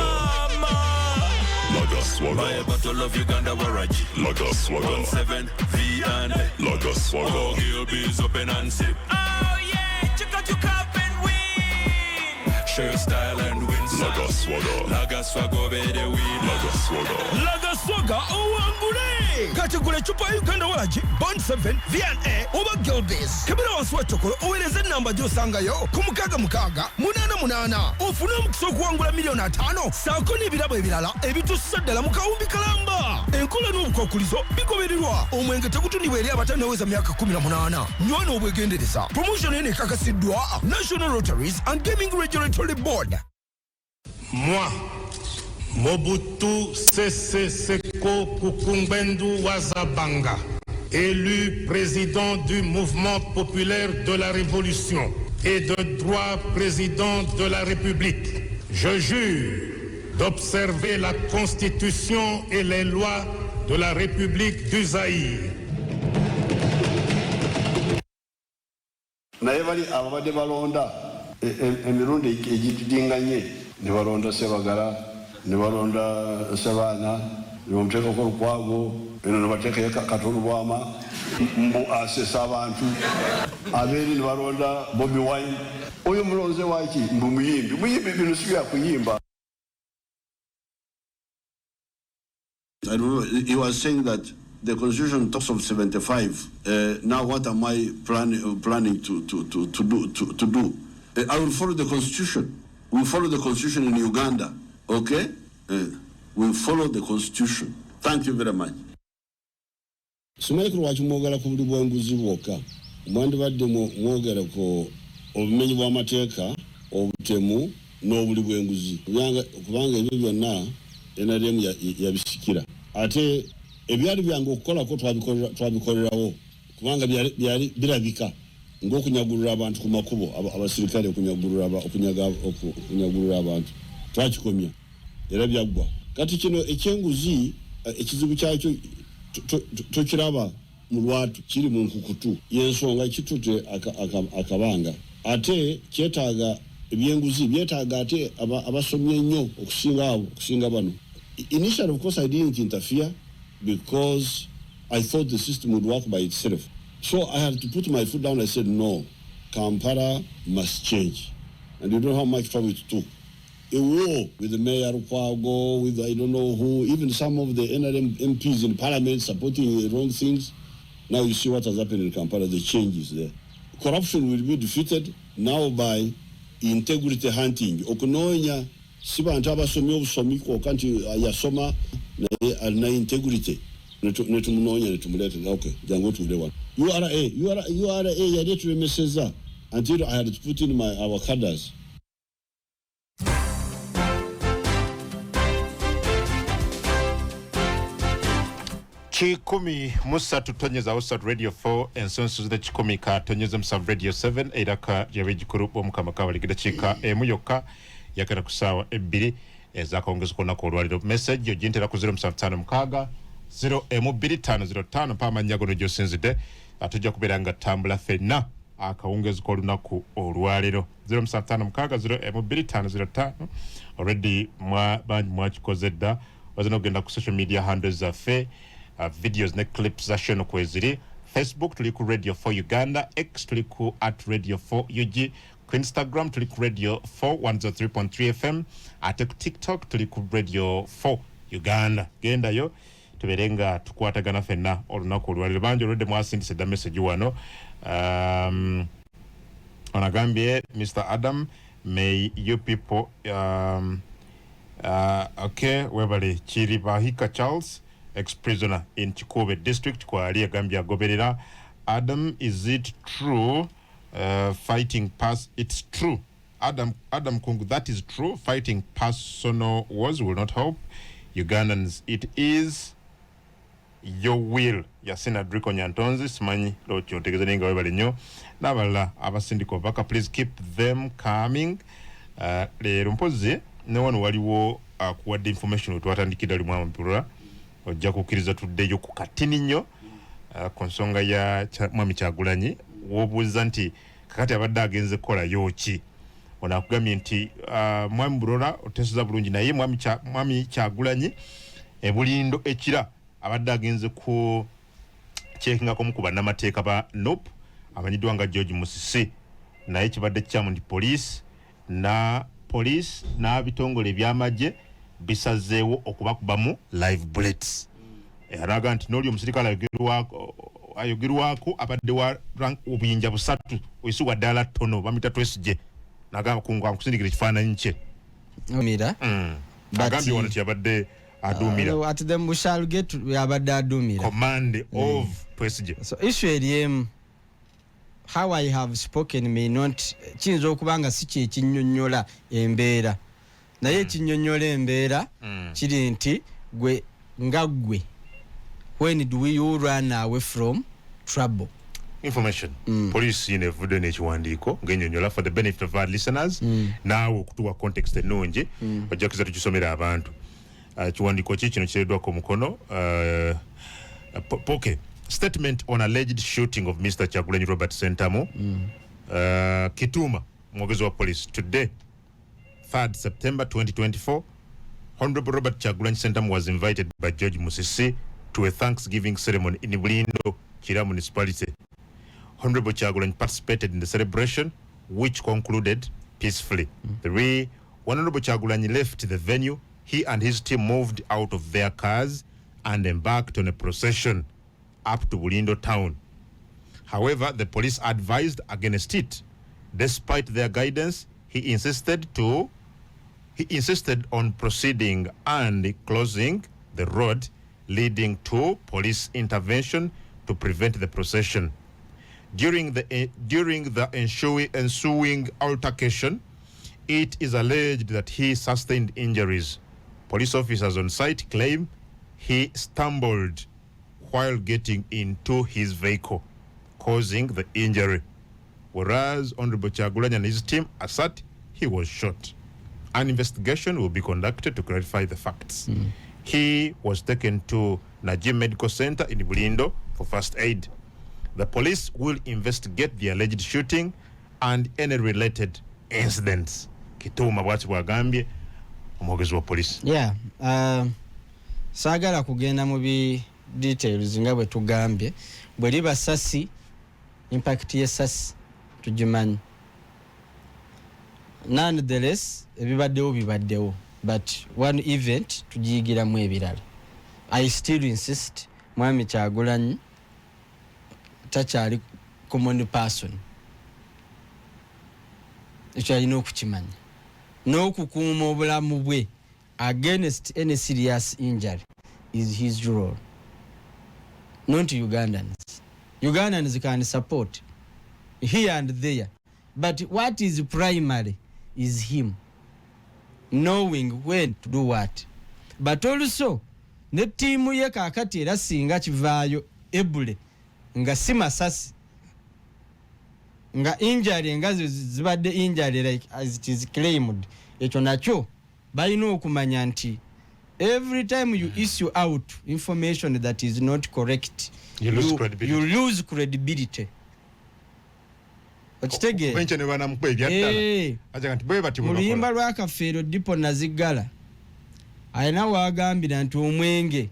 [SPEAKER 7] Lager Swagger.
[SPEAKER 9] Buy a bottle of Uganda Waragi.
[SPEAKER 7] Lager Swagger.
[SPEAKER 9] 17 V and A.
[SPEAKER 7] Lager Swagger.
[SPEAKER 9] Oh, Gilby's open and sip.
[SPEAKER 10] Oh yeah, check out your cup and win.
[SPEAKER 9] Show your style and win some.
[SPEAKER 7] Lager Swagger.
[SPEAKER 9] Lager Swagger, be the winner.
[SPEAKER 7] Lager Swagger.
[SPEAKER 11] Lager Swagger owangule. Kati gula ecupa ya Uganda Waragi, Bond 7, V&A oba Gilbis, kebera wansi wa chokolo, oweereze enamba gy'osangayo ku 6688 ofune omukisa okuwangula 5 miliyoni ssaako n'ebirabo ebirala ebitussa ddala mu kawumbi kalamba. Enkola n'obukwakulizo bigobererwa. Omwenge tegutundibwa eri abatannaweza myaka 18. Nywa n'obwegendereza. Promotion eno ekakasiddwa National Lotteries and Gaming Regulatory Board.
[SPEAKER 12] Moi, Mobutu Sese Seko Kuku Ngbendu Wa Za Banga, élu président du Mouvement populaire de la Révolution et de droit président de la République, je jure d'observer la Constitution et les lois de la République du Zaïre.
[SPEAKER 13] Naye bali ababadde balonda emirundi egidinganye, ne balonda Sebagala, ne balonda Sebaana, ne bamuteekako Lukwago, eno ne bateekayo Kato Lubwama mbu asesa abantu abeeri, ne balonda Bobi Wine. Oyo mulonze waki? Mbu muyimbi. Muyimbi, bino si byakuyimba.
[SPEAKER 14] I don't know. He was saying that the constitution talks of 75. Now, what am I planning to do? To do? I will follow the constitution. We follow the constitution in Uganda. Okay? We follow the constitution. Thank you very much.
[SPEAKER 13] Simanyi lwaki mwogera ku buli bwenguzi bwokka. Mwandibadde mwogera ku obumenyi bw'amateeka, obutemu n'obuli bw'enguzi, kubanga ebyo byonna NRM yabisikira. Ate ebyali byange okukolako twabikolerawo, kubanga byali birabika ng'okunyagulula abantu ku makubo, abasirikale okunyagulula abantu, twakikomya era byaggwa. Kati kino ekyenguzi, ekizibu kyakyo tokiraba mu lwatu, kiri mu nkukutu, yensonga kitute akabanga. Ate kyetaaga, ebyenguzi byetaaga ate abasomye ennyo okusinga abo, okusinga bano. Initially, of course, I didn't interfere because I thought the system would work by itself. So I had to put my foot down. I said, "No, Kampala must change." And you know how much trouble it took. A war with the mayor Lukwago, with I don't know who, even some of the NRM MPs in parliament supporting the wrong things. Now you see what has happened in Kampala, the changes there. Corruption will be defeated now by integrity hunting. Okunoonya si bantu abasomye obusomi kwokka nti yasoma naye alina integrity, netumunoonya netumuleeta, "Okay, jangu otuule wano." URA, URA, URA yali etulemeseza until I had to put in my our cadres.
[SPEAKER 1] 103.3 Radio 4 ensonso ze 100.7 Radio 7 eraka lyabejjukulu b'Omukama Kabalega. Dakiika emu yokka yakera ku ssaawa 2 ezakawungezi k'olunaku olwaliro. Message ogintera ku 0756 02505 mpa amannya gono gy'osinzidde, tujja kubeera nga tutambula ffenna akawungezi k'olunaku olwaleero. 0756 02505. Already bangi mwakikoze dda. Waza n'okugenda ku social media handles zaffe, videos ne clips za show kweziri. Facebook tuli ku Radio 4 Uganda, X tuli ku @Radio4 UG. Ku Instagram tuli ku Radio 4 103.3 FM, ate ku TikTok tuli ku Radio 4 Uganda. Gendayo tubeere nga tukwatagana fenna olunaku olwaliro. Bangi olwedde mwasindise dda message wano. Onagambye Mr Adam, may you people okay, webale. Kiri Bahika Charles, ex-prisoner in Kikuube District, kwali agambye agoberera. Adam, is it true, fighting pass, it's true, Adam, Adam Kungu, that is true. Fighting personal wars will not help Ugandans. It is your will. Yasina Driko Nyantonzi, simanyi lokyotegeeza, naye nga webale nnyo. N'abalala abasindika obubaka, please keep them coming. Leero mpozi ne wano waliwo akuwadde information wetwatandikidde ali mwamapulula. Ojja kukkiriza tuddeyo ku katini nnyo ku nsonga ya Mwami Kyagulanyi, wobuuza nti kakati abadde agenze kukolayo ki. Ono akugambye nti Mwami Bulola oteeseza bulungi, naye Mwami Kyagulanyi ebulindo ekira abadde agenze ku kyekingako ku bannamateeka ba NUP amanyiddwa nga George Musisi, naye kibadde kikyamu nti poliisi na poliisi n'abitongole ebyamagye bisazeewo okubakubamu live bullets. Alaga nti n'oli omusirikale ayogerwako abadde wa rank obuyinja busatu, oisi wa ddala ttono, bamita Twesige, nagamba kungu nkusindikira ekifaananyi kye.
[SPEAKER 2] Mira.
[SPEAKER 1] Agambye wano tiyabadde aduumira.
[SPEAKER 2] At them we shall get yabadde aduumira.
[SPEAKER 1] Command of Twesige.
[SPEAKER 2] So issue eri emu, how I have spoken may not, kiyinza okuba nga si kyekinnyonnyola embeera, naye ekinnyonnyola embeera kiri nti gwe nga gwe, when do you run away from trouble?
[SPEAKER 1] Information, poliisi yino evudde n'ekiwandiiko ng'ennyonnyola for the benefit of our listeners, naawe okutuwa context ennungi. Ojja kuza tukisomera abantu. Kiwandiiko ki kino kireddwako omukono? Okay, statement on alleged shooting of Mr Kyagulanyi Robert Sentamu. Kituma, mwogezi wa police: today, 3rd September 2024, Honorable Robert Kyagulanyi Sentamu was invited by George Musisi to a thanksgiving ceremony in Bulindo, Kira Municipality. Honorable Kyagulanyi participated in the celebration, which concluded peacefully. Three, when Honorable Kyagulanyi left the venue, he and his team moved out of their cars and embarked on a procession up to Bulindo town. However, the police advised against it. Despite their guidance, he insisted on proceeding and closing the road, leading to police intervention to prevent the procession. During the ensuing altercation, it is alleged that he sustained injuries. Police officers on site claim he stumbled while getting into his vehicle, causing the injury. Whereas Honorable Kyagulanyi and his team assert he was shot. An investigation will be conducted to clarify the facts. He was taken to Najib Medical Center in Bulindo for first aid. The police will investigate the alleged shooting and any related incidents. Kituuma bwati bwagambye omwogezi wa police.
[SPEAKER 2] Yeah, saagala kugenda mu bi details. Nga bwe tugambye, bwe liba sasi, impact y'essasi tugimanyi. Nonetheless, ebibaddewo bibaddewo, but one event tugiyigiramu ebirala. I still insist, Mwami Kyagulanyi takyali common person. Ekyo alina okukimanya n'okukuuma obulamu bwe against any serious injury is his role, not Ugandans. Ugandans can support here and there, but what is primary is him knowing when to do what. But also ne ttiimu ye kaakati, era singa kivaayo ebule nga si masasi, nga injury nga zibadde injury like as it is claimed, ekyo nakyo balina okumanya nti every time you issue out information that is not correct,
[SPEAKER 1] You lose credibility.
[SPEAKER 2] You lose credibility. Okitegeera?
[SPEAKER 1] Enkya ne banamukuba ebyaddala. Ajaga nti bwe bati bwe
[SPEAKER 2] Mu luyimba
[SPEAKER 1] bakola.
[SPEAKER 2] lwa Kafeero Dipo Naziggala, alina wagambira nti omwenge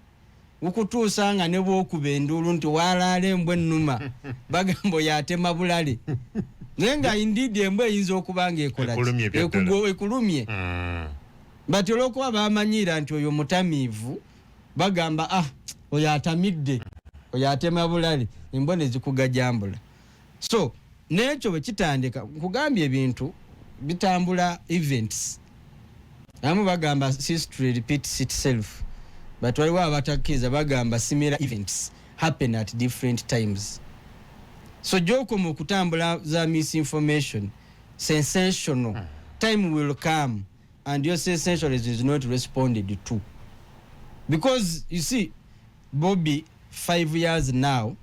[SPEAKER 2] gukutuusa nga ne bwokuba enduulu nti walaala embwa ennuma, bagamba oyo atema bulale. Naye nga indeed embwa eyinza okuba nga ekola ki?
[SPEAKER 1] Ekulumye ebyaddala.
[SPEAKER 2] Ekulumye. But olwokuba bamanyiira nti oyo mutamiivu, bagamba, "Ah, oyo atamidde, oyo atema bulale," embwa ne zikugajambula. So n'ekyo bwe kitandika, nkugambye ebintu bitambula, events abamu bagamba history repeats itself, but waliwo abatakkiriza, bagamba similar events happen at different times. So gyokoma okutambula za misinformation, sensational, time will come and your sensationalism is not responded to, because you see, Bobby, 5 years now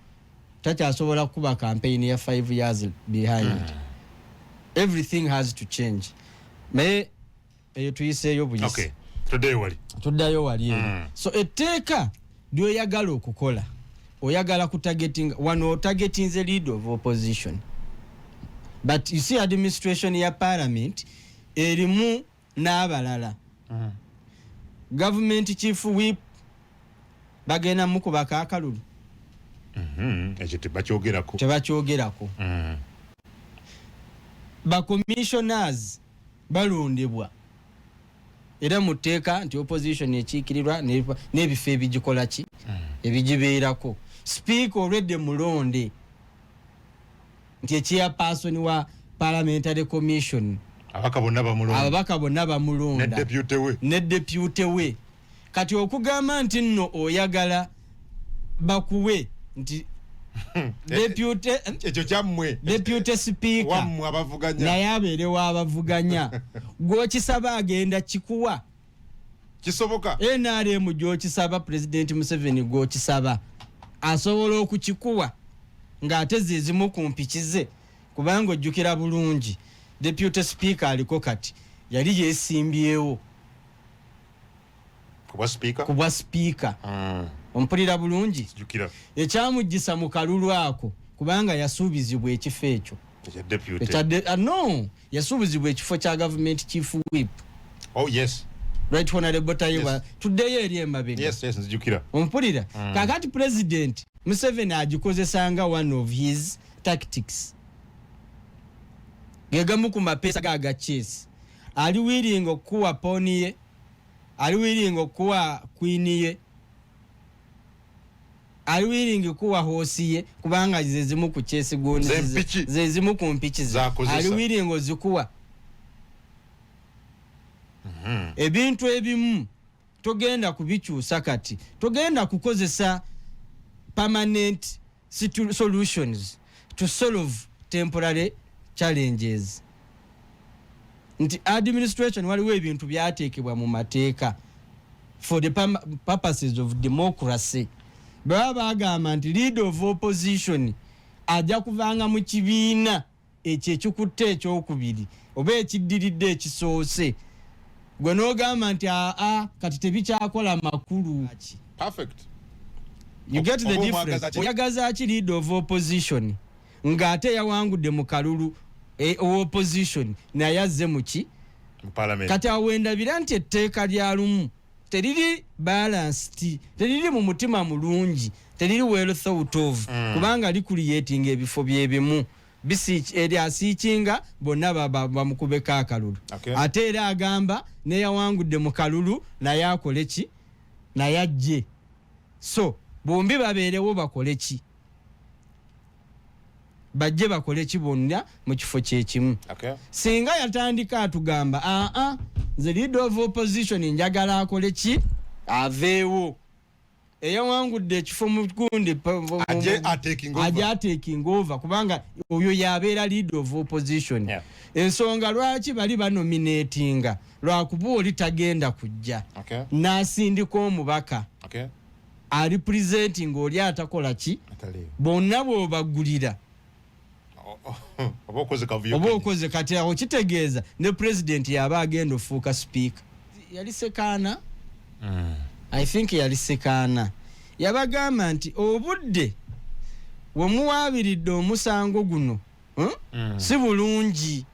[SPEAKER 2] takyasobola kuba campaign ya 5 years behind. Everything has to change, naye eyo tuyiseeyo buyisi.
[SPEAKER 1] Okay, tuddeyo wali.
[SPEAKER 2] Tuddayo wali eri. So etteeka lyoyagala okukola, oyagala kutargetinga wano, otargetinze leader of opposition, but you see, administration ya parliament erimu n'abalala. Government chief whip bagenda mukubako akalulu.
[SPEAKER 1] Ekyo tebakyogerako.
[SPEAKER 2] Tebakyogerako. Bacommissioners balondebwa era mu tteeka nti opposition ekiikirirwa n'ebifo ebigikola ki, ebigibeerako. Speaker olwedde mulonde nti echairperson wa parliamentary commission.
[SPEAKER 1] Ababaka bonna bamulonda.
[SPEAKER 2] Ababaka bonna bamulonda.
[SPEAKER 1] Ne deputy we.
[SPEAKER 2] Ne deputy we. Kati okugamba nti nno oyagala bakuwe nti deputy,
[SPEAKER 1] ekyo kyammwe.
[SPEAKER 2] Deputy speaker
[SPEAKER 1] wammwe abavuganya.
[SPEAKER 2] Naye abeerewo abavuganya, gwokisaba agenda kikuwa?
[SPEAKER 1] Kisoboka?
[SPEAKER 2] NRM gyokisaba, President Museveni gwokisaba asobola okukikuwa ng'ate ze zimu ku mpiki ze? Kubanga ojjukira bulungi, deputy speaker aliko kati yali yeesimbyewo
[SPEAKER 1] kubwa speaker.
[SPEAKER 2] Ku bwa speaker. Ompulira bulungi?
[SPEAKER 1] Jjukira.
[SPEAKER 2] Ekyamugisa mu kalulu ako, kubanga yasuubizibwa ekifo ekyo.
[SPEAKER 1] Ekya deputy.
[SPEAKER 2] No, yasuubizibwa ekifo kya government chief whip.
[SPEAKER 1] Oh yes.
[SPEAKER 2] Right Honorable Tayebwa.
[SPEAKER 1] Yes.
[SPEAKER 2] Tuddeyo eri emabega.
[SPEAKER 1] Yes, nzijukira.
[SPEAKER 2] Ompulira? Kakati President Museveni agikozesanga one of his tactics, gegamu ku mapeesa ga aga chess. Ali willing okukuwa pawn ye, ali willing okukuwa queen ye, ali willing kuwa horse ye, kubanga ze zimu ku chess gundi.
[SPEAKER 1] Zempiki.
[SPEAKER 2] Ze zimu ku mpiki ze.
[SPEAKER 1] Z'akozesa.
[SPEAKER 2] Ali willing ozikuwa. Ebintu ebimu togenda kubikyusa kati, togenda kukozesa permanent solutions to solve temporary challenges. Nti administration, waliwo ebintu byateekebwa mu mateeka for the purposes of democracy. Baba bagamba nti leader of opposition ajja kuvanga mu kibiina ekyo ekikutte ekyokubiri oba ekiddiridde ekisoose, gwe n'ogamba nti aa, kati tebikyakola makulu.
[SPEAKER 1] Perfect.
[SPEAKER 2] You get the
[SPEAKER 1] Oba
[SPEAKER 2] difference?
[SPEAKER 1] omwagaza ki?
[SPEAKER 2] Oyagaza ki leader of opposition ng'ate yawangudde mu kalulu opposition naye azze muki?
[SPEAKER 1] Mu parliament.
[SPEAKER 2] Kati awo wendabira nti etteeka lya lumu teriri balanced, teriri mu mutima mulungi, teriri well thought of. Kubanga licreating ebifo byebimu. Eri aseekinga bonna bamukubeko akalulu. Ate era agamba neyawangudde mu kalulu naye akole ki? Naye ajje. So bombi babeerewo bakole ki? Bajje bakole ki bonna mu kifo kyekimu? Singa yatandika atugamba, "Aa, nze leader of opposition njagala akole ki? Aveewo, eyawangudde ekifo mu gundi
[SPEAKER 1] Ajje ataking over.
[SPEAKER 2] Ajje ataking over," kubanga oyo yabeera leader of opposition. Ensonga lwaki bali banominatinga, lwakuba oli tagenda kujja, n'asindika omubaka ali presenting oli atakola ki.
[SPEAKER 1] Ataliiwo.
[SPEAKER 2] Bonna bw'obagulira
[SPEAKER 1] Oba okoze kavuyo.
[SPEAKER 2] Oba okoze. Kati awo kitegeeza ne president yaba agenda ofuuka speaker. Yali Sekaana, I think yali Sekaana, yabagamba nti obudde wemuwaabiridde omusango guno, Si bulungi.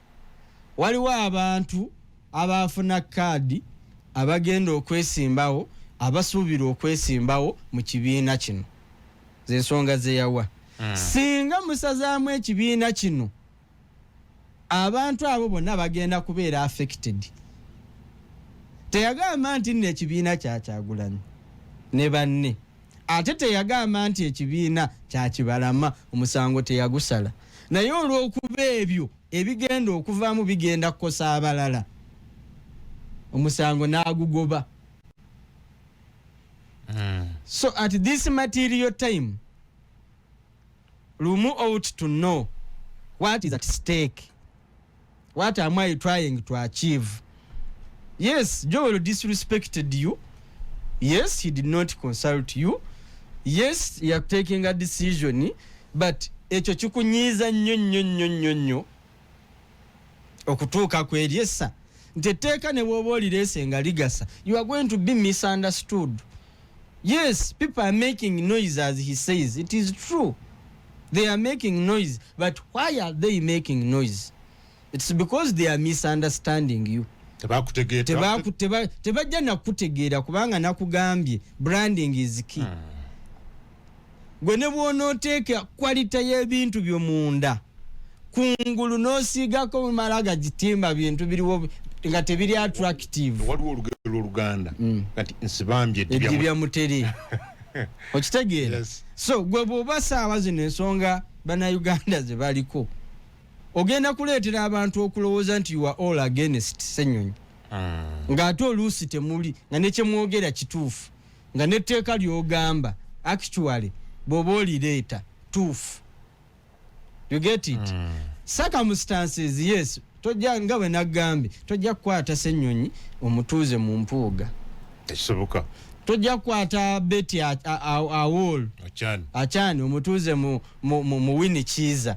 [SPEAKER 2] Waliwo abantu abafuna kaadi abagenda okwesimbawo, abasuubira okwesimbawo mu kibiina kino. Zensonga zeyawa. Singa musazaamu ekibiina kino. Abantu abo bonna bagenda kubeera affected. Teyagamba nti nno ekibiina kyakyagulanyi ne banne, ate teyagamba nti ekibiina kyakibalama. Omusango teyagusala, naye olw'okuba ebyo ebigenda okuvaamu bigenda kukosa abalala, omusango n'agugoba. So at this material time, Lumu ought to know what is at stake. What am I trying to achieve? Yes, Joel disrespected you. Yes, he did not consult you. Yes, you are taking a decision, but ekyo kikunyiiza nnyo nnyo nnyo nnyo nnyo okutuuka ku eryessa nti etteeka ne bw'oba olireese nga ligasa, you are going to be misunderstood. Yes, people are making noise. As he says, it is true, they are making noise, but why are they making noise? It's because they are misunderstanding you.
[SPEAKER 1] Tebakutegeera.
[SPEAKER 2] Tebajja nakutegeera kubanga nakugambye, branding is key. Gwe ne bw'onooteeka quality y'ebintu byo munda, kungulu n'osiigako mala gagitimba bintu biriwo nga tebiri attractive.
[SPEAKER 1] Waliwo olugero lw'Oluganda kati nsibambye.
[SPEAKER 2] Eddibya mutere, okitegeera? So gwe bw'oba saawa zino ensonga Bannayuganda ze baliko, ogenda kuleetera abantu okulowooza nti you are all against Senyonyi, ng'ate oluusi temuli, nga nekyemwogera kituufu, nga netteeka lyogamba actually bw'oba olireeta tuufu. You get it? Circumstances, yes, tojja, nga bwe nagambye, tojja kukwata Senyonyi omutuuze mu Mpuuga.
[SPEAKER 1] Tekisoboka.
[SPEAKER 2] Tojja kukwata Betty Awol
[SPEAKER 1] Achan.
[SPEAKER 2] Achani omutuuze mu Winnie Kiiza.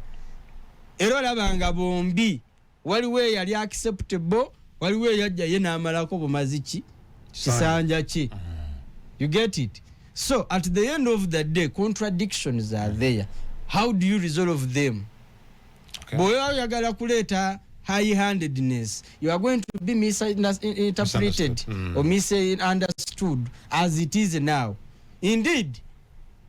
[SPEAKER 2] Era olaba nga bombi waliwo eyali acceptable, waliwo eyajja ye n'amalako bumazi ki kisanja ki. You get it? So at the end of the day, contradictions are there. How do you resolve them? Bw'oba oyagala kuleeta high handedness, you are going to be misinterpreted or misunderstood as it is now. Indeed,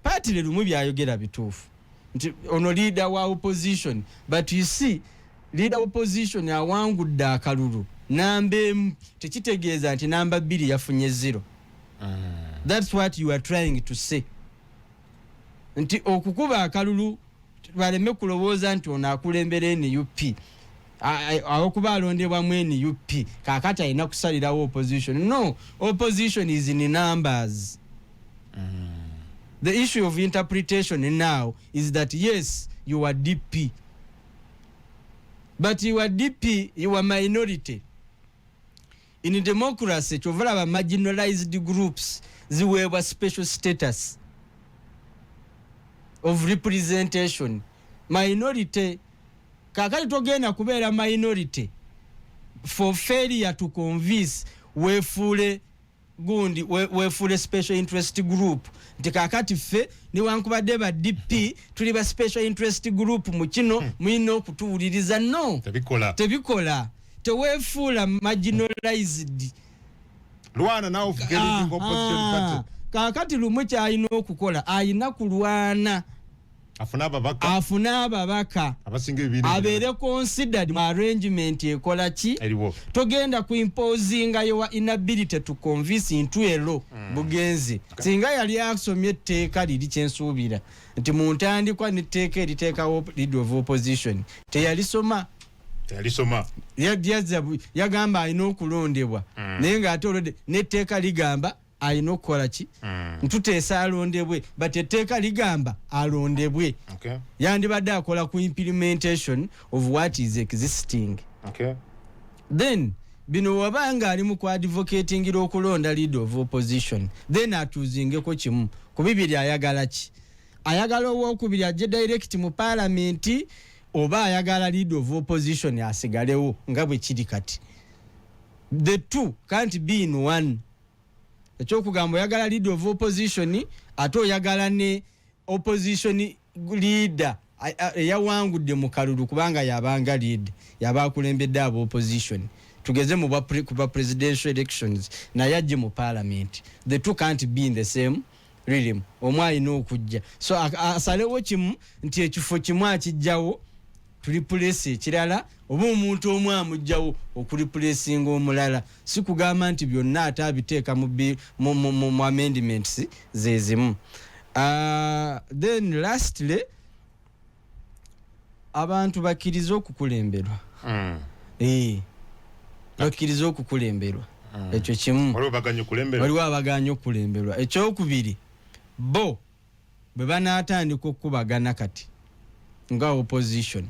[SPEAKER 2] partly Lumu byayogera bituufu nti ono leader wa opposition, but you see, leader wa opposition awangudde akalulu namba 1, tekitegeeza nti namba 2 yafunye 0. That's what you are trying to say, nti okukuba akalulu baleme kulowooza nti ono akulembera NUP, awokuba alondebwamu NUP, kakati alina kusalirawo opposition. No, opposition is in numbers. The issue of interpretation now is that yes, you are DP, but you are DP, you are minority. In democracy, kyova olaba marginalized groups ziweebwa special status of representation. Minority kakati togenda kubeera minority for failure to convince, weefuule gundi, weefuule special interest group nti kakati ffe newankubadde ba DP tuli ba special interest group mu kino, mulina okutuwuliriza. No.
[SPEAKER 1] Tebikola.
[SPEAKER 2] Tebikola. Teweefuula marginalized.
[SPEAKER 1] Lwana nawe ofuke leading opposition party.
[SPEAKER 2] Kakati Lumu kyalina okukola, ayina kulwana
[SPEAKER 1] afune ababaka.
[SPEAKER 2] Afune ababaka
[SPEAKER 1] abasinga ebibiina.
[SPEAKER 2] Abeere considered mu arrangement ekola ki?
[SPEAKER 1] Eriwo.
[SPEAKER 2] Togenda ku imposinga your inability to convince into a law. Bugenzi singa yali asomye etteeka liri, kyensuubira nti mu ntandikwa netteeka eriteekawo leader of opposition teyalisoma.
[SPEAKER 1] Teyalisoma.
[SPEAKER 2] Yagamba alina okulondebwa, naye ngaate olwedde netteeka ligamba alina okukola ki? Ntuteesa alondebwe, but etteeka ligamba alondebwe. Yandibadde akola ku implementation of what is existing. Then bino waba nga ali mu kuadvocatingira okulonda leader of opposition, then atuuzingeko kimu ku bibiri. Ayagala ki? Ayagala owokubiri ajje direct mu parliament, oba ayagala leader of opposition asigalewo nga bwe kiri kati? The two can't be in one. Ekyokugamba oyagala leader of opposition, ate oyagala ne opposition leader eyawangudde mu kalulu, kubanga yabanga leader, yaba akulembedde aba opposition, tugeze mu kuba presidential elections, naye ajje mu parliament. The two can't be in the same rhythm. Omu alina okujja, so asalewo kimu nti ekifo kimu akijjawo. Tureplace ekirala, oba omuntu omu amugjawo okureplacinga omulala. Si kugamba nti byonna ate abiteeka mu amendments zezimu. Then lastly, abantu bakkirize okukulemberwa. Bakkirize okukulemberwa, ekyo kimu.
[SPEAKER 1] Waliwo baganye okulemberwa.
[SPEAKER 2] Waliwo abaganye okukulemberwa. Ekyokubiri, bo bwe banaatandika okukubagana kati nga opposition,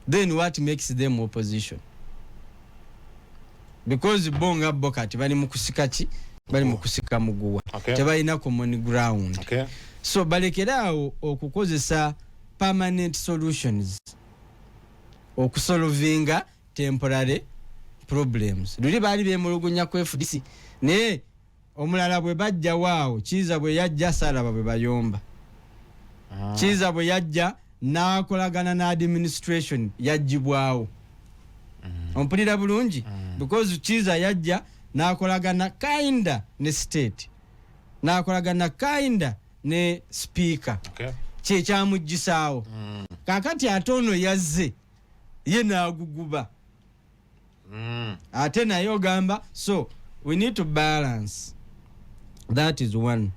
[SPEAKER 2] then what makes them opposition? Because bo nga bo kati bali mu kusika ki? Bali mu kusika muguwa. Tebalina common ground. So balekere awo okukozesa permanent solutions okusolvinga temporary problems. Luli baali bemulugunya ku FDC, naye omulala bwe bajja waawo, Kiiza bwe yajja, saalaba bwe bayomba. Kiiza bwe yajja n'akolagana n'administration, yagibwawo. Ompulira bulungi? Because Kiiza yajja n'akolagana kinda ne state, n'akolagana kinda ne speaker. Kyekyamugisaawo. Kakati ate ono yazze ye n'aguguba ate naye ogamba. So we need to balance. That is one.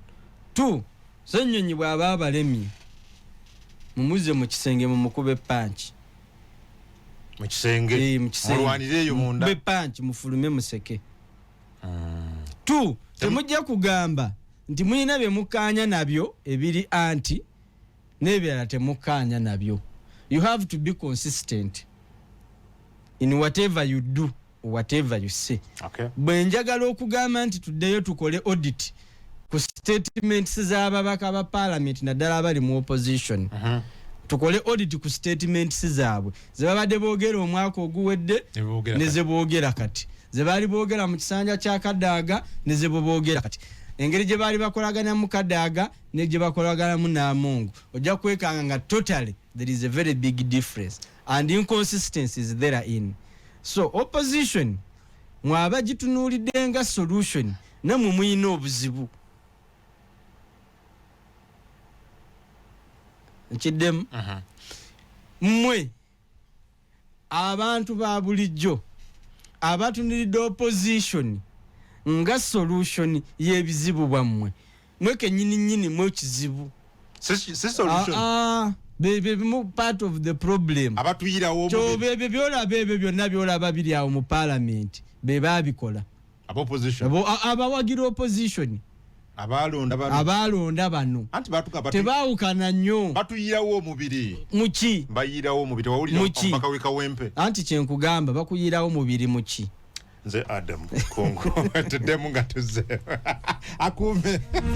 [SPEAKER 2] Two, Senyonyi bw'aba abalemye, mumuze mu kisenge, mumukube punch.
[SPEAKER 1] Mu kisenge?
[SPEAKER 2] Eh, mu kisenge.
[SPEAKER 1] Mulwanireeyo munda.
[SPEAKER 2] Mukube punch, mufulume museke. Two, temujja kugamba nti mulina bye mukkaanya nabyo ebiri anti n'ebirala temukkaanya nabyo. You have to be consistent in whatever you do, whatever you say. Bwe njagala okugamba nti tuddeyo tukole audit ku statements z'ababaka ba parliament, naddala abali mu opposition, tukole audit ku statements zaabwe ze babadde boogera omwaka oguwedde
[SPEAKER 1] Ne boogera
[SPEAKER 2] ne
[SPEAKER 1] kati.
[SPEAKER 2] Ze boogera kati, ze baali boogera mu kisanja kya Kadaaga ne ze boogera kati, engeri gye baali bakolaganamu Kadaaga ne gye bakolaganamu n'Amungu, ojja kwekanga nga totally there is a very big difference and inconsistencies therein. So opposition, mwaba gitunuulidde nga solution, nammwe muyina obuzibu. Nkiddemu, mmwe abantu ba bulijjo abatunuulidde opposition nga solution y'ebizibu bwammwe, mwe kenyini nyini mwe kizibu.
[SPEAKER 1] Si solution.
[SPEAKER 2] Ah, ah, be bimu part of the problem.
[SPEAKER 1] Abatuyirawo.
[SPEAKER 2] Kyoba ebyo byolaba, ebyo byonna byolaba biri awo mu parliament, be babikola.
[SPEAKER 1] Aba opposition?
[SPEAKER 2] Abawagira opposition.
[SPEAKER 1] Abalonda bano.
[SPEAKER 2] Abalonda bano.
[SPEAKER 1] Anti batuka
[SPEAKER 2] Tebaawukana nnyo.
[SPEAKER 1] Batuyirawo omubiri.
[SPEAKER 2] Muki?
[SPEAKER 1] Bayirawo omubiri, wawulira?
[SPEAKER 2] Muki?
[SPEAKER 1] Omubaka w'e Kawempe.
[SPEAKER 2] Anti kyenkugamba, bakuyirawo mubiri muki?
[SPEAKER 1] Nze Adam Kungu, tuddemu nga tuzze akuume.